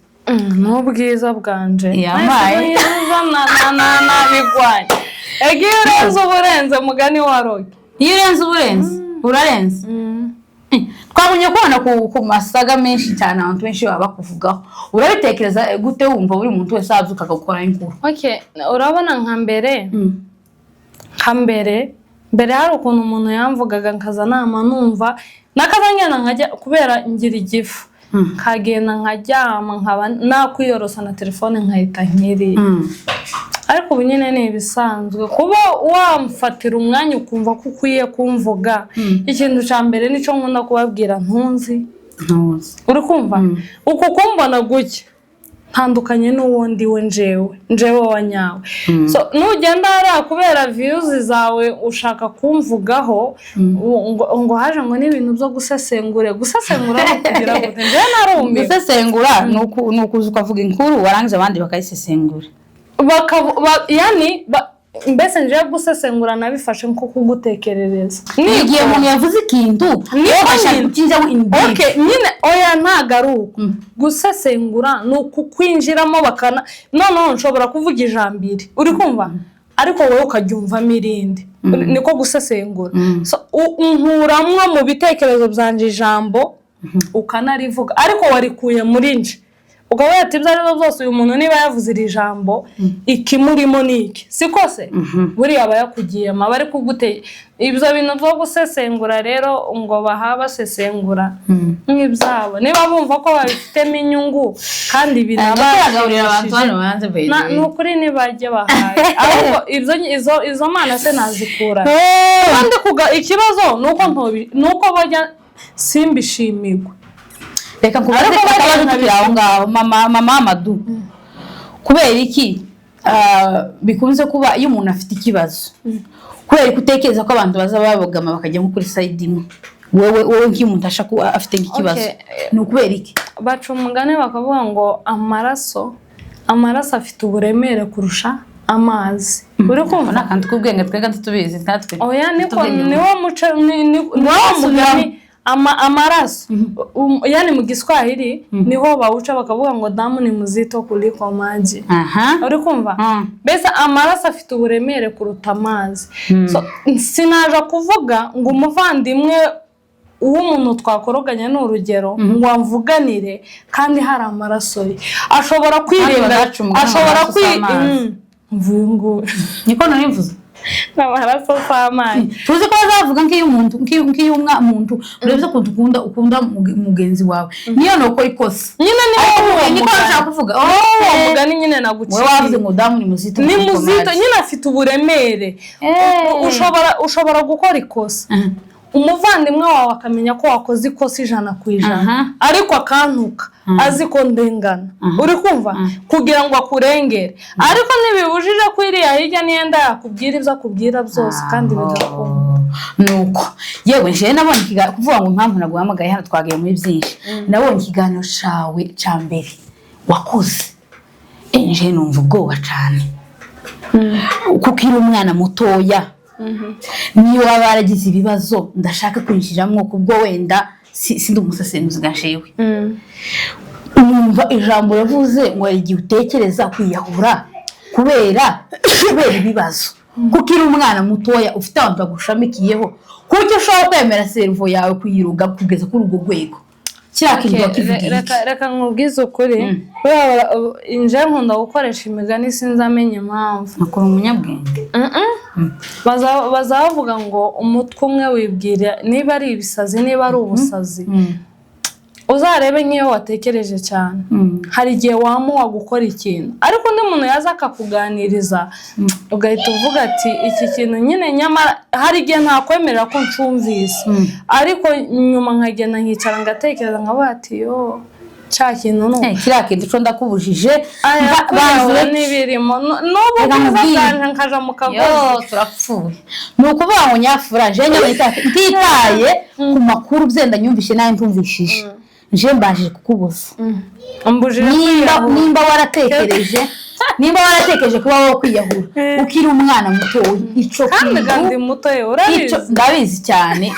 N'ubwiza bwanje. Yamaye. Nabigwanye ega, iyo urenze uba urenze, mugani wa roge. Iyo urenze uba urenze, urarenze. Twabonye kubona ku masaga menshi cyane, abantu benshi baba bakuvugaho. Urabitekereza gute wumva buri muntu wese abyuka akagukora inkuru? Okay, urabona nka mbere, nka mbere mbere hari ukuntu umuntu yamvugaga nkaza nama numva nakaza ngenda nkajya, kubera ngira igifu, nkagenda nkaryama, nkaba nakwiyorosa na telefone nkahita nkiri. Ariko ubu nyine ni ibisanzwe kuba wamfatira umwanya ukumva ko ukwiye kumvuga. Ikintu cya mbere nicyo nkunda kubabwira, ntunzi. Ntuzi. Uri kumva uku kumbona gutya, ntandukanye n'uwo ndi we, njewe wa nyawe. So nugenda hariya kubera views zawe ushaka kumvugaho ngo haje ngo n'ibintu byo gusesengura, gusesengura no kugira gute, njewe narumiwe. Gusesengura ni ukuza ukavuga inkuru, warangiza abandi bakayisesengura. Yani Mbese nje gusesengura nabifashe nko kugutekerereza. Igihe umuntu yavuze ikintu, wowe ugashaka nyine. kukinjamo in deep. Okay, nyine oya, ntago ari uko. Gusesengura ni ukukwinjiramo, bakana noneho nshobora kuvuga ijambo iri, uri kumva, ariko wowe ukaryumvamo irindi, niko gusesengura. So, nkuramwo mu bitekerezo byanje ijambo, ukanarivuga ariko warikuye muri nje, ukaba ati ibyo ari byo byose uyu muntu niba yavuze iri jambo, ikimurimo ni iki, siko se? Buriya aba yakugiyemo, aba ari kugute. Ibyo bintu byo gusesengura rero ngo baha basesengura nk'ibyabo, niba bumva ko babifitemo inyungu kandi Turagaburira abantu binabashimishije. Hano hanze by the way. Ni ukuri ntibajye bahaye, ahubwo izo mana se nazikura? Kandi ikibazo ni uko ni uko bajya simbishimirwe. Reka nkubaze Ariko akabazo bariya tukiri aho ngaho, mama Amadu. Kubera iki bikunze kuba iyo umuntu afite ikibazo, kubera ko utekereza ko abantu baza babogama bakajya nko kuri side imwe, wowe nk'iyo umuntu ashaka kuba afite nk'ikibazo, ni ukubera iki? Baca umugani bakavuga ngo amaraso afite uburemere kurusha amazi, uri kumva? Ni akantu k'ubwenge, twebwe ntitubizi natwe. Oya, niko Ubwenge. Niwo muco, niwo mugani. Amaraso, yani mu Giswahili niho bawuca bakavuga ngo damu ni mzito kuliko maji. Uri kumva? Mbese amaraso afite uburemere kuruta amazi. So, sinaja kuvuga ngo umuvandimwe w'umuntu twakoroganye, ni urugero, ngo amvuganire kandi hari amaraso ye, ashobora kwirinda, badaca umugani ngo ashobora amaraso si kwi amazi. Mvuye ngo Niko narivuze. Amaraso si amazi. Tuzi ko bazavuga nk'iyo umuntu, nk'iyo muntu urebye ukuntu ukunda mugenzi wawe, niyo nuko ikosa. Nyine ni Ariko wowe niko mugani. nshaka kuvuga. Uwo Oh, mugani nyine wowe naguciye. wavuze ngo damu ni muzito Ni kuliko muzito mazi. Nyine afite uburemere. Ushobora gukora ikosa, umuvandimwe wawe akamenya ko wakoze ikosa 100%, ariko akantuka azi ko ndengana, uri kumva, kugira ngo akurengere. Ariko ntibibujije ko iriya hirya niyenda yakubwira ibyo akubwira byose kandi bigakunda. Nuko yewe njewe nabonye ikiganiro, kuvuga ngo impamvu naguhamagaye hano, twagiye muri byinshi, nabonye ikiganiro cawe ca mbere wakoze. Njewe numva ubwoba cane, kuko iri umwana mutoya, niyo waba waragize ibibazo ndashaka kwinjiramo, kubwo wenda sindi umusesenguzi nka jewe. Numva ijambo yavuze ngo hari igihe utekereza kwiyahura kubera ibibazo, kuko iri umwana mutoya ufite abantu bagushamikiyeho, kuki ushobora kwemera cerveau yawe kuyiruga kugeza kuri urwo rwego? Kiriya kintu wakivugiye iki? Reka nkubwize ukuri. Buriya nje nkunda gukoresha imigani, sinzi amenya impamvu. Nakora umunyabwenge. Baza bavuga ngo umutwe umwe wibwira niba ari ibisazi, niba ari ubusazi. Uzarebe nk'iyo watekereje cyane, hari igihe wamuha gukora ikintu, ariko undi muntu yaza akakuganiriza ugahita uvuga ati iki kintu nyine, nyamara hari igihe ntakwemerera ko ncumvise, ariko nyuma nkagenda nkicara ngatekereza nkavuga ati yo, cya kintu ni uku. Kiriya kintu cyo ndakubujije. Aya banza kwiyahura ureke. N'ibirimo n'ubu Reka bwiza nkubwire. bwanje nkaja mu kagozi. Yo, turapfuye. Ni ukuvuga ngo nyafura je nyine ntitaye ku makuru byenda nyumvishe nawe ntumvishije, nje mbashije kukubuza. Umbujije Nimba kwiyahura. nimba waratekereje kuba wowe kwiyahura ukiri umwana mutoya, ico Kandi kintu kandi muto ye, urabizi. Ndabizi cyane,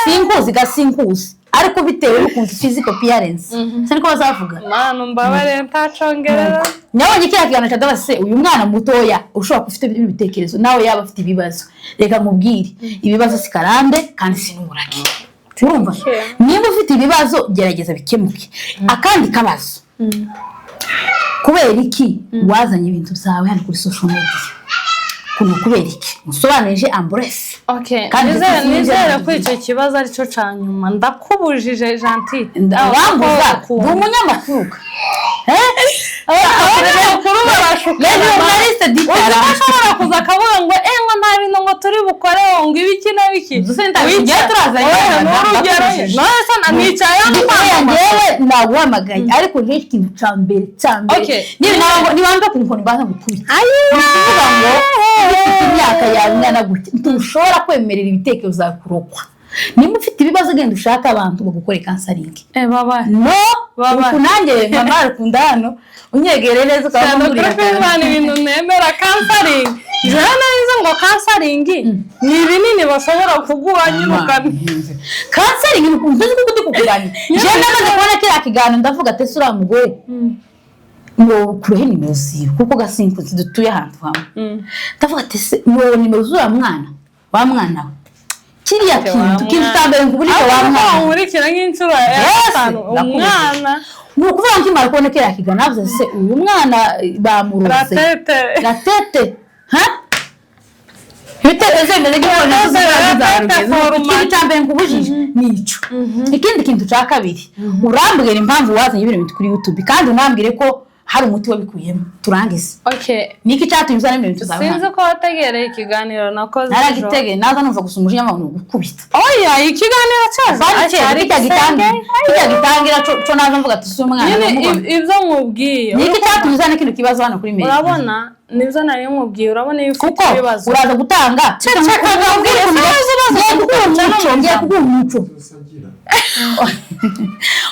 sinkuzi ga sinkuzi, ariko bitewe n'ukuntu physical appearance, siniko bazavuga. Mana umbabarire, ntacongerera. Nabonye kiriya kiganiro cya Dabase, uyu mwana mutoya ushobora kuba ufite bino bitekerezo, nawe yaba afite ibibazo. Reka nkubwire, ibibazo si karande kandi si n'umurage, urumva? Niba ufite ibibazo, gerageza bikemuke. Akandi kabazo: kubera iki wazanye ibintu byawe hano kuri social media? Kuno kubera iki? Musobanurije amburesi. Okay, Kandi nizere sinzi nizere ibyo ko icyo kibazo aricyo cya nyuma. Ndakubujije, Gentil. Wambuza ndi umunyamakuru. Abanyamakuru barashukana. Journaliste Uzi ko d'talent. ashobora kuza akavuga ngo ngo nta bintu ngo turi bukore, ngo ibiki na biki. Uzi ndabizi, turazanye Oya, ni urugero. ndakubujije. None se nicaye hano Oya, kwamamaza? njyewe naguhamagaye, ariko njyewe ikintu ca mbere Okay. niba ku nkoni baza gukubita, ni ukuvuga ngo iyo ufite imyaka yawe ingana gutya, ntushobora kwemerera ibitekerezo byawe kurokwa. Nimba ufite ibibazo, genda ushake abantu bagukore counseling. Baba. No. Baba. Uku nanjye mama arakunda hano unyegere neza ukaba Cyane ngurira kuri Imana ibintu nemera counseling. Jewe nari nzi ngo counseling ni ibinini bashobora kuguha nyine Counseling ntuzi ko ndi kukuganira. Jewe namaze kubona kiriya kiganiro, ndavuga ati: "Ese uriya mugore ngo kurehe nimero ziwe?" Kuko gasinkuzi dutuye ahantu hamwe. Ndavuga ati: "Ese ngo nimero z'uriya mwana wa mwana we?" Kiriya kintu, kintu cya mbere nkubura wa mwana. Nkurikira nk'inshuro ya Yes, gatanu ndakubujije. Umwana. Ni ukuvuga ngo nkimara kubona kiriya kiganiro navuze: "Se uyu mwana bamuroze?" Ratete. Gatete ha ibitekerezo bimeze nk'ibyo. Ratete format. Ikintu cya mbere nkubujije ni ico. Ikindi kintu cya kabiri, urambwira impamvu wazanye ibintu bintu kuri YouTube, kandi unambwire ko hari umuti wabikuyemo, turangize. Okay. Niki cyatumye uzana ibintu bintu zawe Sinzi hano? ko wategereye ikiganiro nakoze ejo. Naragitege, naza numva gusa umujinya w'abantu gukubita. Oya, ikiganiro cyaje Bari kera cyari kijya gitangira, kijya gitangira co naza mvuga ati: "Si umwana nyine ndamubona." Ibyo nkubwiye. Niki cyatumye uzana kino kibazo hano kuri media? Urabona, nibyo nari nkubwiye, urabona iyo ufite Kuko ibibazo uraza gutanga. Ngiye kuguha umuco, ngiye kuguha umuco. Byose agira.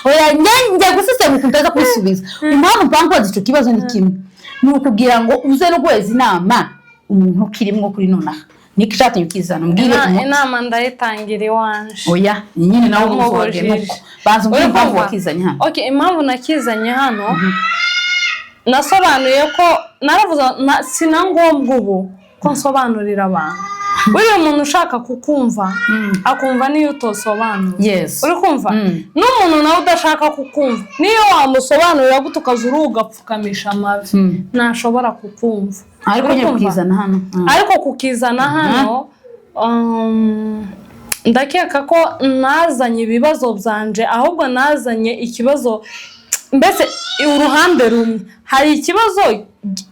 Oya, njye gusesengura ukuntu utaza kubisubiza. Impamvu mpamvu icyo kibazo ni kimwe, ni ukugira ngo uze no guheza inama umuntu ukirimwo kuri nonaha. Niki cyatumye ukizana? Umbwire umuti. Inama ndayitangira iwanje. Oya, nyine nawe Ndamubujije. ubuze nuko banza umbwire Uri impamvu kumva? wakizanye hano. Okay, impamvu nakizanye hano, nasobanuye ko naravuze sina ngombwa ubu ko nsobanurira abantu. Buriya umuntu ushaka kukumva akumva niyo utosobanura. Uri kumva? N'umuntu nawe udashaka kukumva, niyo wamusobanurira gute ukaza uruhu ugapfukamisha amavi, ntashobora kukumva. Ariko Uri nyine kumva? kukizana hano. Ariko kukizana hano, ndakeka ko nazanye ibibazo byanje, ahubwo nazanye ikibazo mbese uruhande rumwe hari ikibazo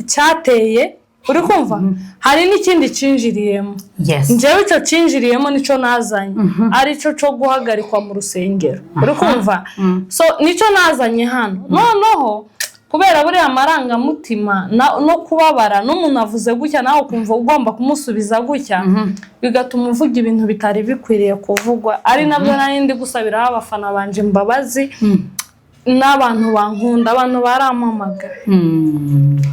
cyateye, uri kumva, hari n'ikindi cinjiriyemo. Njyewe icyo cinjiriyemo nicyo nazanye, aricyo cyo guhagarikwa mu rusengero, uri kumva? So nicyo nazanye hano. Noneho kubera buriya amarangamutima no kubabara, n'umuntu avuze gutya nawe ukumva ugomba kumusubiza gutya, bigatuma uvuga ibintu bitari bikwiriye kuvugwa, ari nabyo nari ndi gusabiraho abafana banje imbabazi n'abantu bankunda. Abantu barampamagara,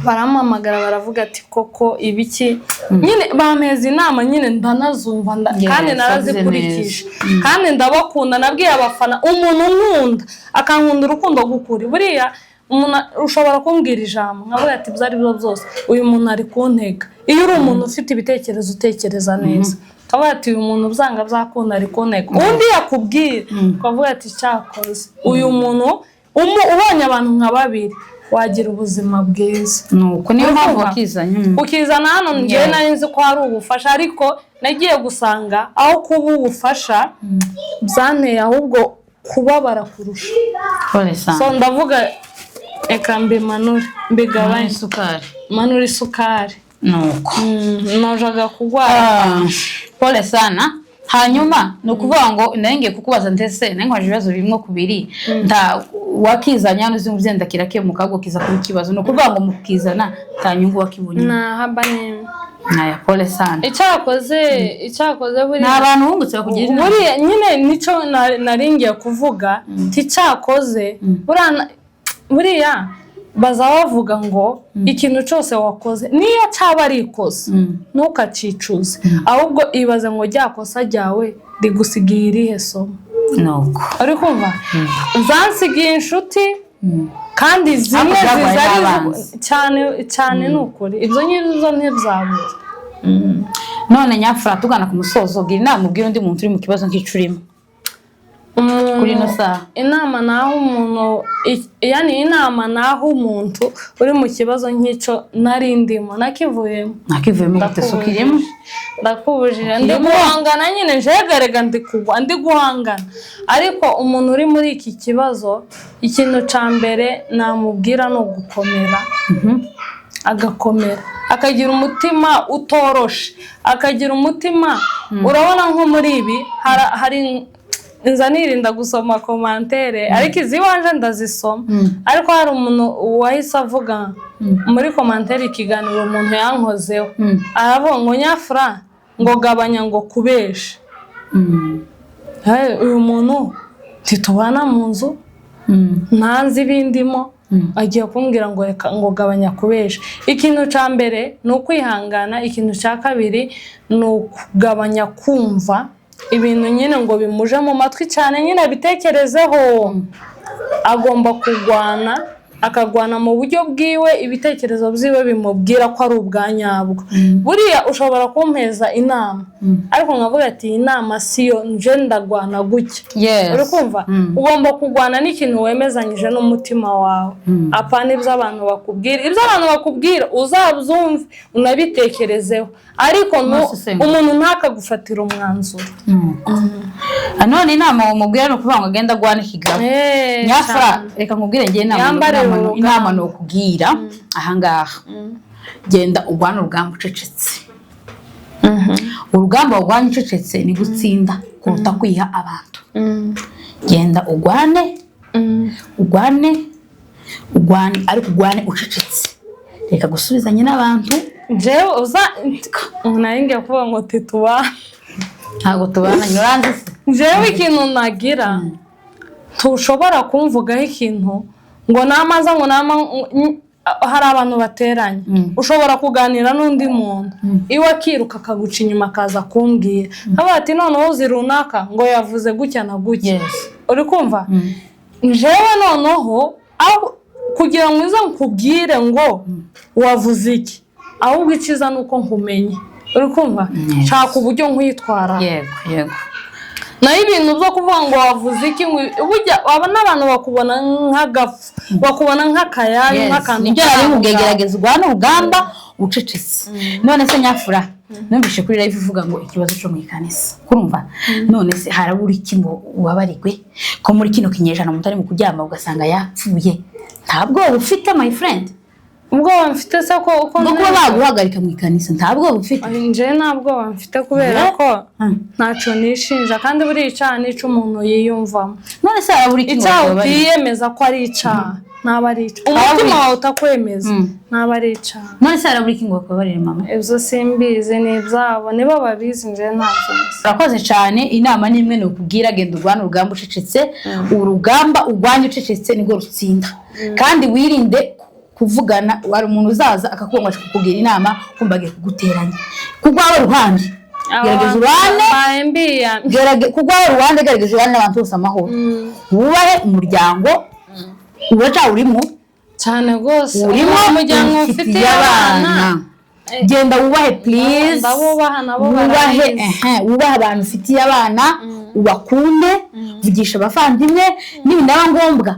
barampamagara baravuga ati: "Koko ibiki?" Nyine bampeza inama, nyine ndanazumva Yes, kandi narazikurikije, kandi ndabakunda. Nabwiye abafana, umuntu unkunda akankunda urukundo gukuri, buriya umuntu ushobora kumbwira ijambo nkavuga ati: "Ibyo ari byo byose uyu muntu ari kuntega." Iyo uri umuntu ufite ibitekerezo, utekereza neza, ukavuga ati: "Uyu muntu byanga byakunda ari kuntega." Undi yakubwira ukavuga ati: "Cyakoze uyu muntu." Ubonye abantu nka babiri wagira ubuzima bwiza. Nuko niyo mpamvu Urumva? wakizanye. Ukizana hano, njyewe nari nzi ko hari ubufasha, ariko nagiye gusanga aho kuba ubufasha byanteye ahubwo kubabara kurusha. Pole sana. So ndavuga reka mbimanure, mbigabanye. Isukari. Manure isukari. Nuko Nojaga kurwara. Ah, pole sana. Hanyuma ni ukuvuga ngo nari ngiye kukubaza, ndetse nari nkwaje ibibazo bimwe ku biri nta wakizanye hano uzi ngo byenda kirakemuka, ahubwo kiza kuba ikibazo. Ni ukuvuga ngo mu kukizana nta nyungu wakibonye? Nahaba nimwe. Naya, pole sana. Icyakoze Ni buriya abantu bungutse bakugira inama. Buriya nyine nicyo nari ngiye kuvuga, ticyakoze buriya baza bavuga ngo ikintu cyose wakoze, niyo cyaba ari ikosa, ntukacicuze, ahubwo ibaze ngo rya kosa ryawe rigusigiye irihe somo. Nuko Uri kumva, zansigiye inshuti kandi zimwe Ariko byabaye ziza ari n'abanzi. Cyane cyane, ni ukuri ibyo ngibyo ntibyabura. None nyafura, tugana ku musozo, gira inama ubwira undi muntu uri mu kibazo nk'icyo urimo kuri ino saha. Inama naho umuntu yani inama naho umuntu uri mu kibazo nk'icyo nari ndimo, nakivuyemo. Nakivuyemo gute se ukirimo? Ndakubujije, ndi Ukirimo? guhangana nyine, njegarega ndi kugwa, ndi guhangana. Ariko umuntu uri muri iki kibazo, ikintu cya mbere namubwira ni ugukomera, agakomera, akagira umutima utoroshe, akagira umutima. Urabona nko muri ibi hari nza nirinda gusoma commentaire, ariko iz'iwanje ndazisoma. Ariko hari umuntu wahise avuga muri commentaire ikiganiro umuntu yankozeho, aravuga ngo: "Nyafura, ngo gabanya ngo kubesha." Hey, uyu muntu ntitubana mu nzu, ntazi ibindimo. Agiye kumbwira ngo reka, ngo gabanya kubesha. Ikintu cya mbere ni ukwihangana, ikintu cya kabiri ni ukugabanya kumva ibintu nyine ngo bimuje mu matwi cyane, nyine abitekerezeho. Agomba kurwana, akagwana mu buryo bwiwe, ibitekerezo byiwe bimubwira ko ari ubwa nyabwo. Buriya ushobora kumpeza inama, ariko nkavuga ati: "Iyi nama siyo, nje ndagwana gutya." Uri kumva? Ugomba kurwana n'ikintu wemezanyije n'umutima wawe, apana ibyo abantu bakubwira. Ibyo abantu bakubwira uzabyumve, unabitekerezeho, ariko Ntusesengure. umuntu ntakagufatire umwanzuro. None inama wamubwira ni ukuvuga ngo agende agwane ikigabo? Nyafura, cyane. Reka nkubwire ngewe inama. Yambare urugamba. Inama ni ukubwira ahangaha: genda urwane urugamba ucecetse. Urugamba urwanya ucecetse ni gutsinda kuruta kwiha abantu. Genda urwane, urwane, urwane, ariko urwane ucecetse. Reka gusubizanya n'abantu. Jewe uza nari ngiye kuvuga ngo tituba. Ntabwo tubana, uranzi se? Jewe ikintu nagira, ntushobora kumvugaho ikintu ngo namaza ngo nama. Hari abantu bateranye, ushobora kuganira n'undi muntu iwe, akiruka akaguca inyuma, akaza kumbwira, akavuga ati: "Noneho uzi runaka ngo yavuze gutya na gutya." Uri kumva? Njyewe noneho aho kugira ngo uze nkubwire ngo wavuze iki, ahubwo icyiza ni uko nkumenye. Uri kumva? Nshaka uburyo nkwitwara. yego yego Naho ibintu byo kuvuga ngo wavuze iki, ngo burya aba n'abantu bakubona nk'agafu, bakubona nk'akayayu, nk'akantu Nibyo nari kari aho nkubwiye. ngaho. Gerageza urwane urugamba ucecetse. None se nyafura, numvise kuri live uvuga ngo ikibazo cyo mu ikanisa, kurumva? None se harabura iki ngo ubabarigwe, ko muri kino kinyejana umuntu ari mu kuryama ugasanga yapfuye? Nta bwoba ufite, my friend? Ubwoba mfite se ko uko Ngo kuba baguhagarika mu ikanisa, nta bwoba ufite? Njye nta bwoba mfite kubera ko ntacyo nishinja, kandi buriya icyaha nica umuntu yiyumvamo. None se harabura iki ngo Icyaha bakubabarire? utiyemeza ko ari icyaha ntaba ari icyaha. Umutima wawe utakwemeza ntaba ari icyaha. None se harabura iki ngo bakubabarire, mama? Ibyo simbizi, ni ibyabo, nibo babizi, njye ntabyo nzi. Urakoze cyane. Inama ni imwe, ni ukubwira: genda urwane urugamba ucecetse. Urugamba urwanya ucecetse nibwo rutsinda. Kandi wirinde kuvugana. Hari umuntu uzaza akakubona kukugira inama, kumva agiye kuguteranya. Kugwawe ruhande, gerageza urwane. Mbaye mbiyamye. Kugwawe ruhande, gerageza urwane n'abantu bose amahoro, wubahe umuryango uracawurimo. Cyane rwose. Urimo. Umuryango ufitiye ufitiye abana. Abana, genda wubahe, please. Ndabubaha, nabo wubahe. barabizi. Ehe, wubahe abantu ufitiye abana, ubakunde, vugisha abavandimwe nibinaba ngombwa.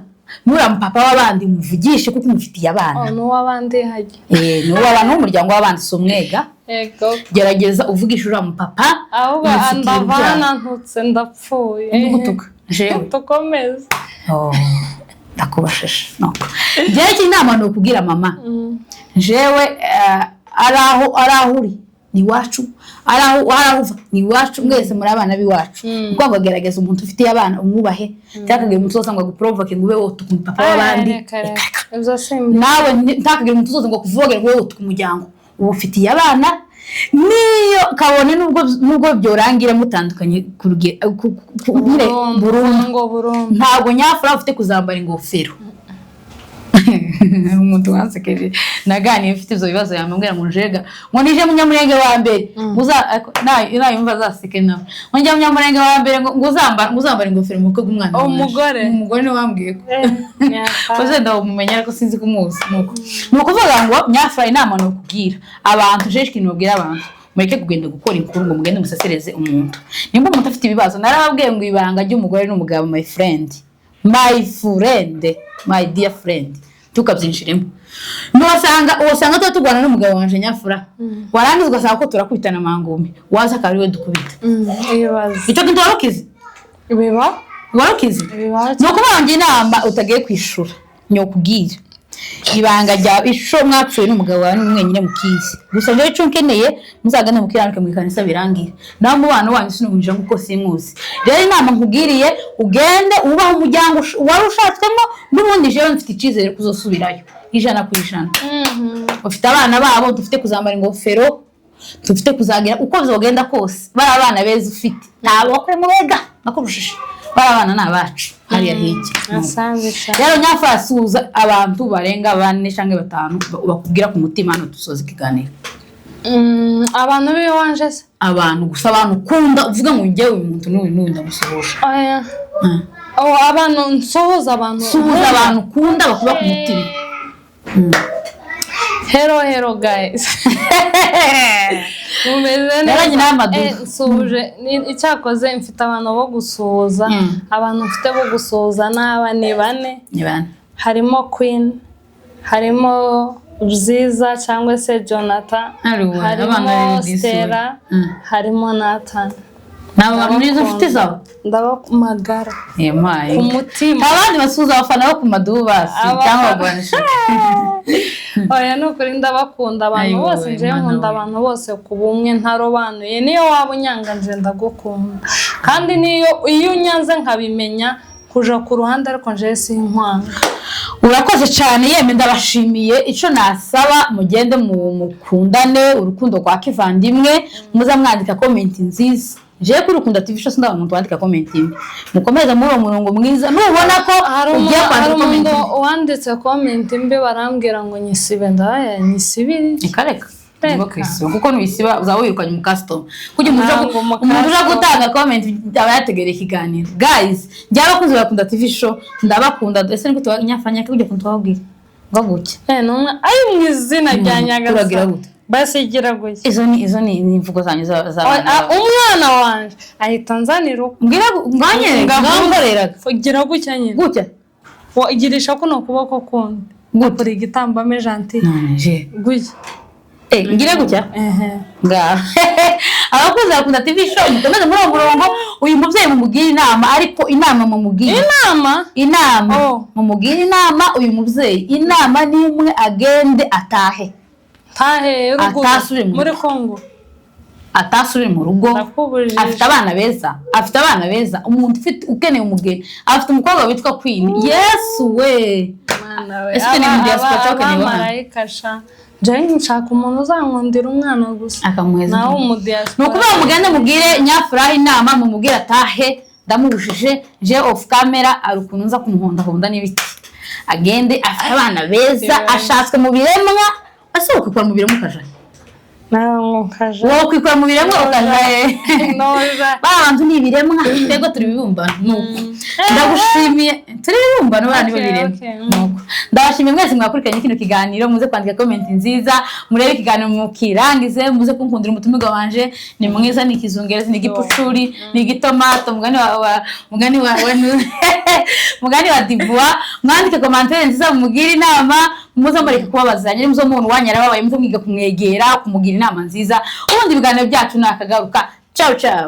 Nuriya mupapa w'abandi muvugishe kuko umufitiye abana. Oh, n'uw'abandi hajya. Eh, ni uw'abantu b'umuryango w'abandi, si umwega. Yego. Gerageza uvugishe uriya mupapa Ahubwo umufitiye ndavana urubyaro. Ntutse ndapfuye. Ndi gutuka jewe? Dukomeze. Oh, ndakubashije. Nuko njyewe iki inama ni ukubwira mama, jewe ari aho uri ni iwacu, ari aho uva ni iwacu, mwese muri abana b'iwacu. Kuko ngo gerageza umuntu ufitiye abana umwubahe, ntihakagire umuntu uzoza ngo aguprovoke ngo ube wotuka umupapa w'abandi. Reka, Reka, reka. Reka. Ibyo simbi. Nawe ntihakagire umuntu uzoza ngo akuvogere ngo ube wotuka umuryango uba ufitiye abana, niyo kabone nubwo byorangira mutandukanye nyine burundu. Ngo burundu. Ntabwo nyafura ufite kuzambara ingofero. Umuntu wansekeje naganiye ufite ibyo bibazo yambwira ngo njega ngo nije munyamurenge wa mbere, nayumva azaseke nawe, ngo njya munyamurenge wa mbere ngo uzambara ingofero mu bukwe bw'umwana wanje. Umugore? Umugore niwe wambwiye ko Nyafura. Uze ndawumumenya, ariko sinzi kumuzi. Nuko ni ukuvuga ngo nyafura, inama ni ukubwira abantu, jeje ikintu babwira abantu: mureke kugenda gukora inkuru ngo mugende musesereze umuntu nimba umuntu afite ibibazo. Narababwiye ngo ibanga ry'umugore n'umugabo, my friend, my friend, my dear friend, tukabyinjiremo. Ntiwasanga, usanga tuba turwana n'umugabo wanje nyafura, warangiza ugasanga ko turakubitana amangumi, waza akaba ariwe dukubita. Ibaze. Icyo kintu warukizi? Biba. Warukizi? Biba. Ni ukuvuga ngo inama utagiye kwishura ni ukubwira ibanga ryawe, isho mwapfuye n'umugabo wawe ni mwenyine mukizi. Gusa njyewe icyo nkeneye, muzagane mukiranuke mu ikanisa birangire. Nawe umubano wanyu sinumwinjira kuko simuzi. Rero inama nkubwiriye, ugende wubahe umuryango wari ushatswemo n'ubundi. Jewe mfite icyizere ko uzosubirayo 100%. Ufite abana babo, dufite kuzambara ingofero, dufite kuzagira uko bizogenda kose. Bari abana beza ufite, ntabwo bakure mu bega bakurushije. Bari abana ni abacu. Hariya hirya. Asante cyane. Rero Nyafura, suhuza abantu barenga bane cyangwa batanu bakubwira ku mutima hano, dusoza ikiganiro. Abantu b'iwanje se? Abantu gusa, abantu ukunda, uvuga ngo njyewe uyu muntu n'uyu n'uyu ndamusuhuje. Oya. Oh, abantu nsuhuza, abantu Suhuza abantu ukunda bakuba ku mutima. Hello, hello guys, mumeze neza? Rero nyina w'amaduka. Nsuhuje icyakoze mfite abantu bo gusuhuza. Abantu mfite bo gusuhuza n'aba ni bane. Ni bane. Harimo Queen, harimo Byiza cyangwa se Jonathan, Ariwe, harimo abana rero disi we. Stella, harimo Nathan. Ni abo bantu nizo nshuti zawe? Ndabamagara Yemaye. ku mutima. Abandi basuhuza abafana bo ku madubu basi cyangwa bagwanisha. Oya, ni ukuri ndabakunda abantu Ayiwe, bose. Njyewe Mana nkunda we. abantu bose ku bumwe ntarobanuye. Niyo waba unyanga, nje ndagukunda, kandi niyo iyo unyanze nkabimenya kuja ku ruhande, ariko njewe sinkwanga. Urakoze cyane yemwe, ndabashimiye. Icyo nasaba, mugende mukundane urukundo rwa kivandimwe, muza mwandika comment nziza. Jewe kuri Ukunda TV Show sindabona umuntu wandika comment imwe. Mukomeze muri uwo murongo mwiza. Nubona ko Hari ugiye umuntu hari kwandika comment umuntu wanditse comment mbi, barambwira ngo nyisibe. Ndaya nyisibire? Reka reka. Reka. Nubwo kwisiba, kuko nuyisiba uzaba wirukanye umukasitoma kuko umuntu Ntabwo umuntu uje umukasitoma. gutanga comment aba yategereye ikiganiro. Guys, njye abakunzi bakunda TV Show, ndabakunda. Ese niko tuba nyafanya kujya kuntu tubabwira ngo gutya? Eh, numwe ari mu izina rya Turagira Nyagasani. gute? Basi gira gutya. Izo ni imvugo zanyu za Ah, umwana wanje ahita anzanira uko mbwira mwanye ngangoreraga. Gira gutya nyine. Gutya. Girisha kuno kuboko kundi. Gute? Kuri igitambame gentil. None je Gutya. Eh, ngire gutya. Ehe. Ngaho abakunzi bakunda TV Show, mukomeze muri uwo murongo. Uyu mubyeyi mumugire inama, ariko inama mumugire Inama. Inama. Oh. Mumugire inama uyu mubyeyi. Inama ni imwe: agende atahe. Tahe ruguru. Atasubire mu Muri rugo. Kongo. Atasubire mu rugo. Ndakubujije. Afite abana beza, afite abana beza. Umuntu ufite ukeneye umugeni, afite umukobwa witwa Queen. Yesu we! Mana we. Ese ukeneye mu diaspora cyangwa ukeneye iwacu? Abamarayika sha. Njyewe nshaka umuntu uzankundira umwana gusa. Akamuheza. Nawe Ni umudiaspora. ukuvuga ngo mugende mubwire Nyafuraha inama, mumubwire atahe. Ndamubujije je off camera, ari ukuntu nza kumuhondahonda n'ibiki. Agende, afite abana beza, ashatswe mu biremwa. Ese wokwikora mu biremwa ukaja? Nawe ngo nkaja. Wokwikora mu biremwa ukaja he? Noja. Ba bantu ni ibiremwa, twebwe turi ibibumbano. Nuko ndagushimiye, turi ibibumbano, bana nibo Okay, biremwa. okay. Nuko ndabashimiye mwese mwakurikiranye kino kiganiro. Muze kwandika comment nziza, murebe ikiganiro mukirangize, muze kunkundira umutumirwa wanje. Ni mwiza, ni ikizungerezi, ni igipucuri, ni igitomato, mugani wa Divuwa. Mwandike commentaire nziza, mumugire inama, muze mureke kubabaza nyiri muzo. Umuntu wanyu arababaye, muze mwiga kumwegera, kumugira inama nziza. Ubundi ibiganiro byacu ni akagaruka. Ciao ciao.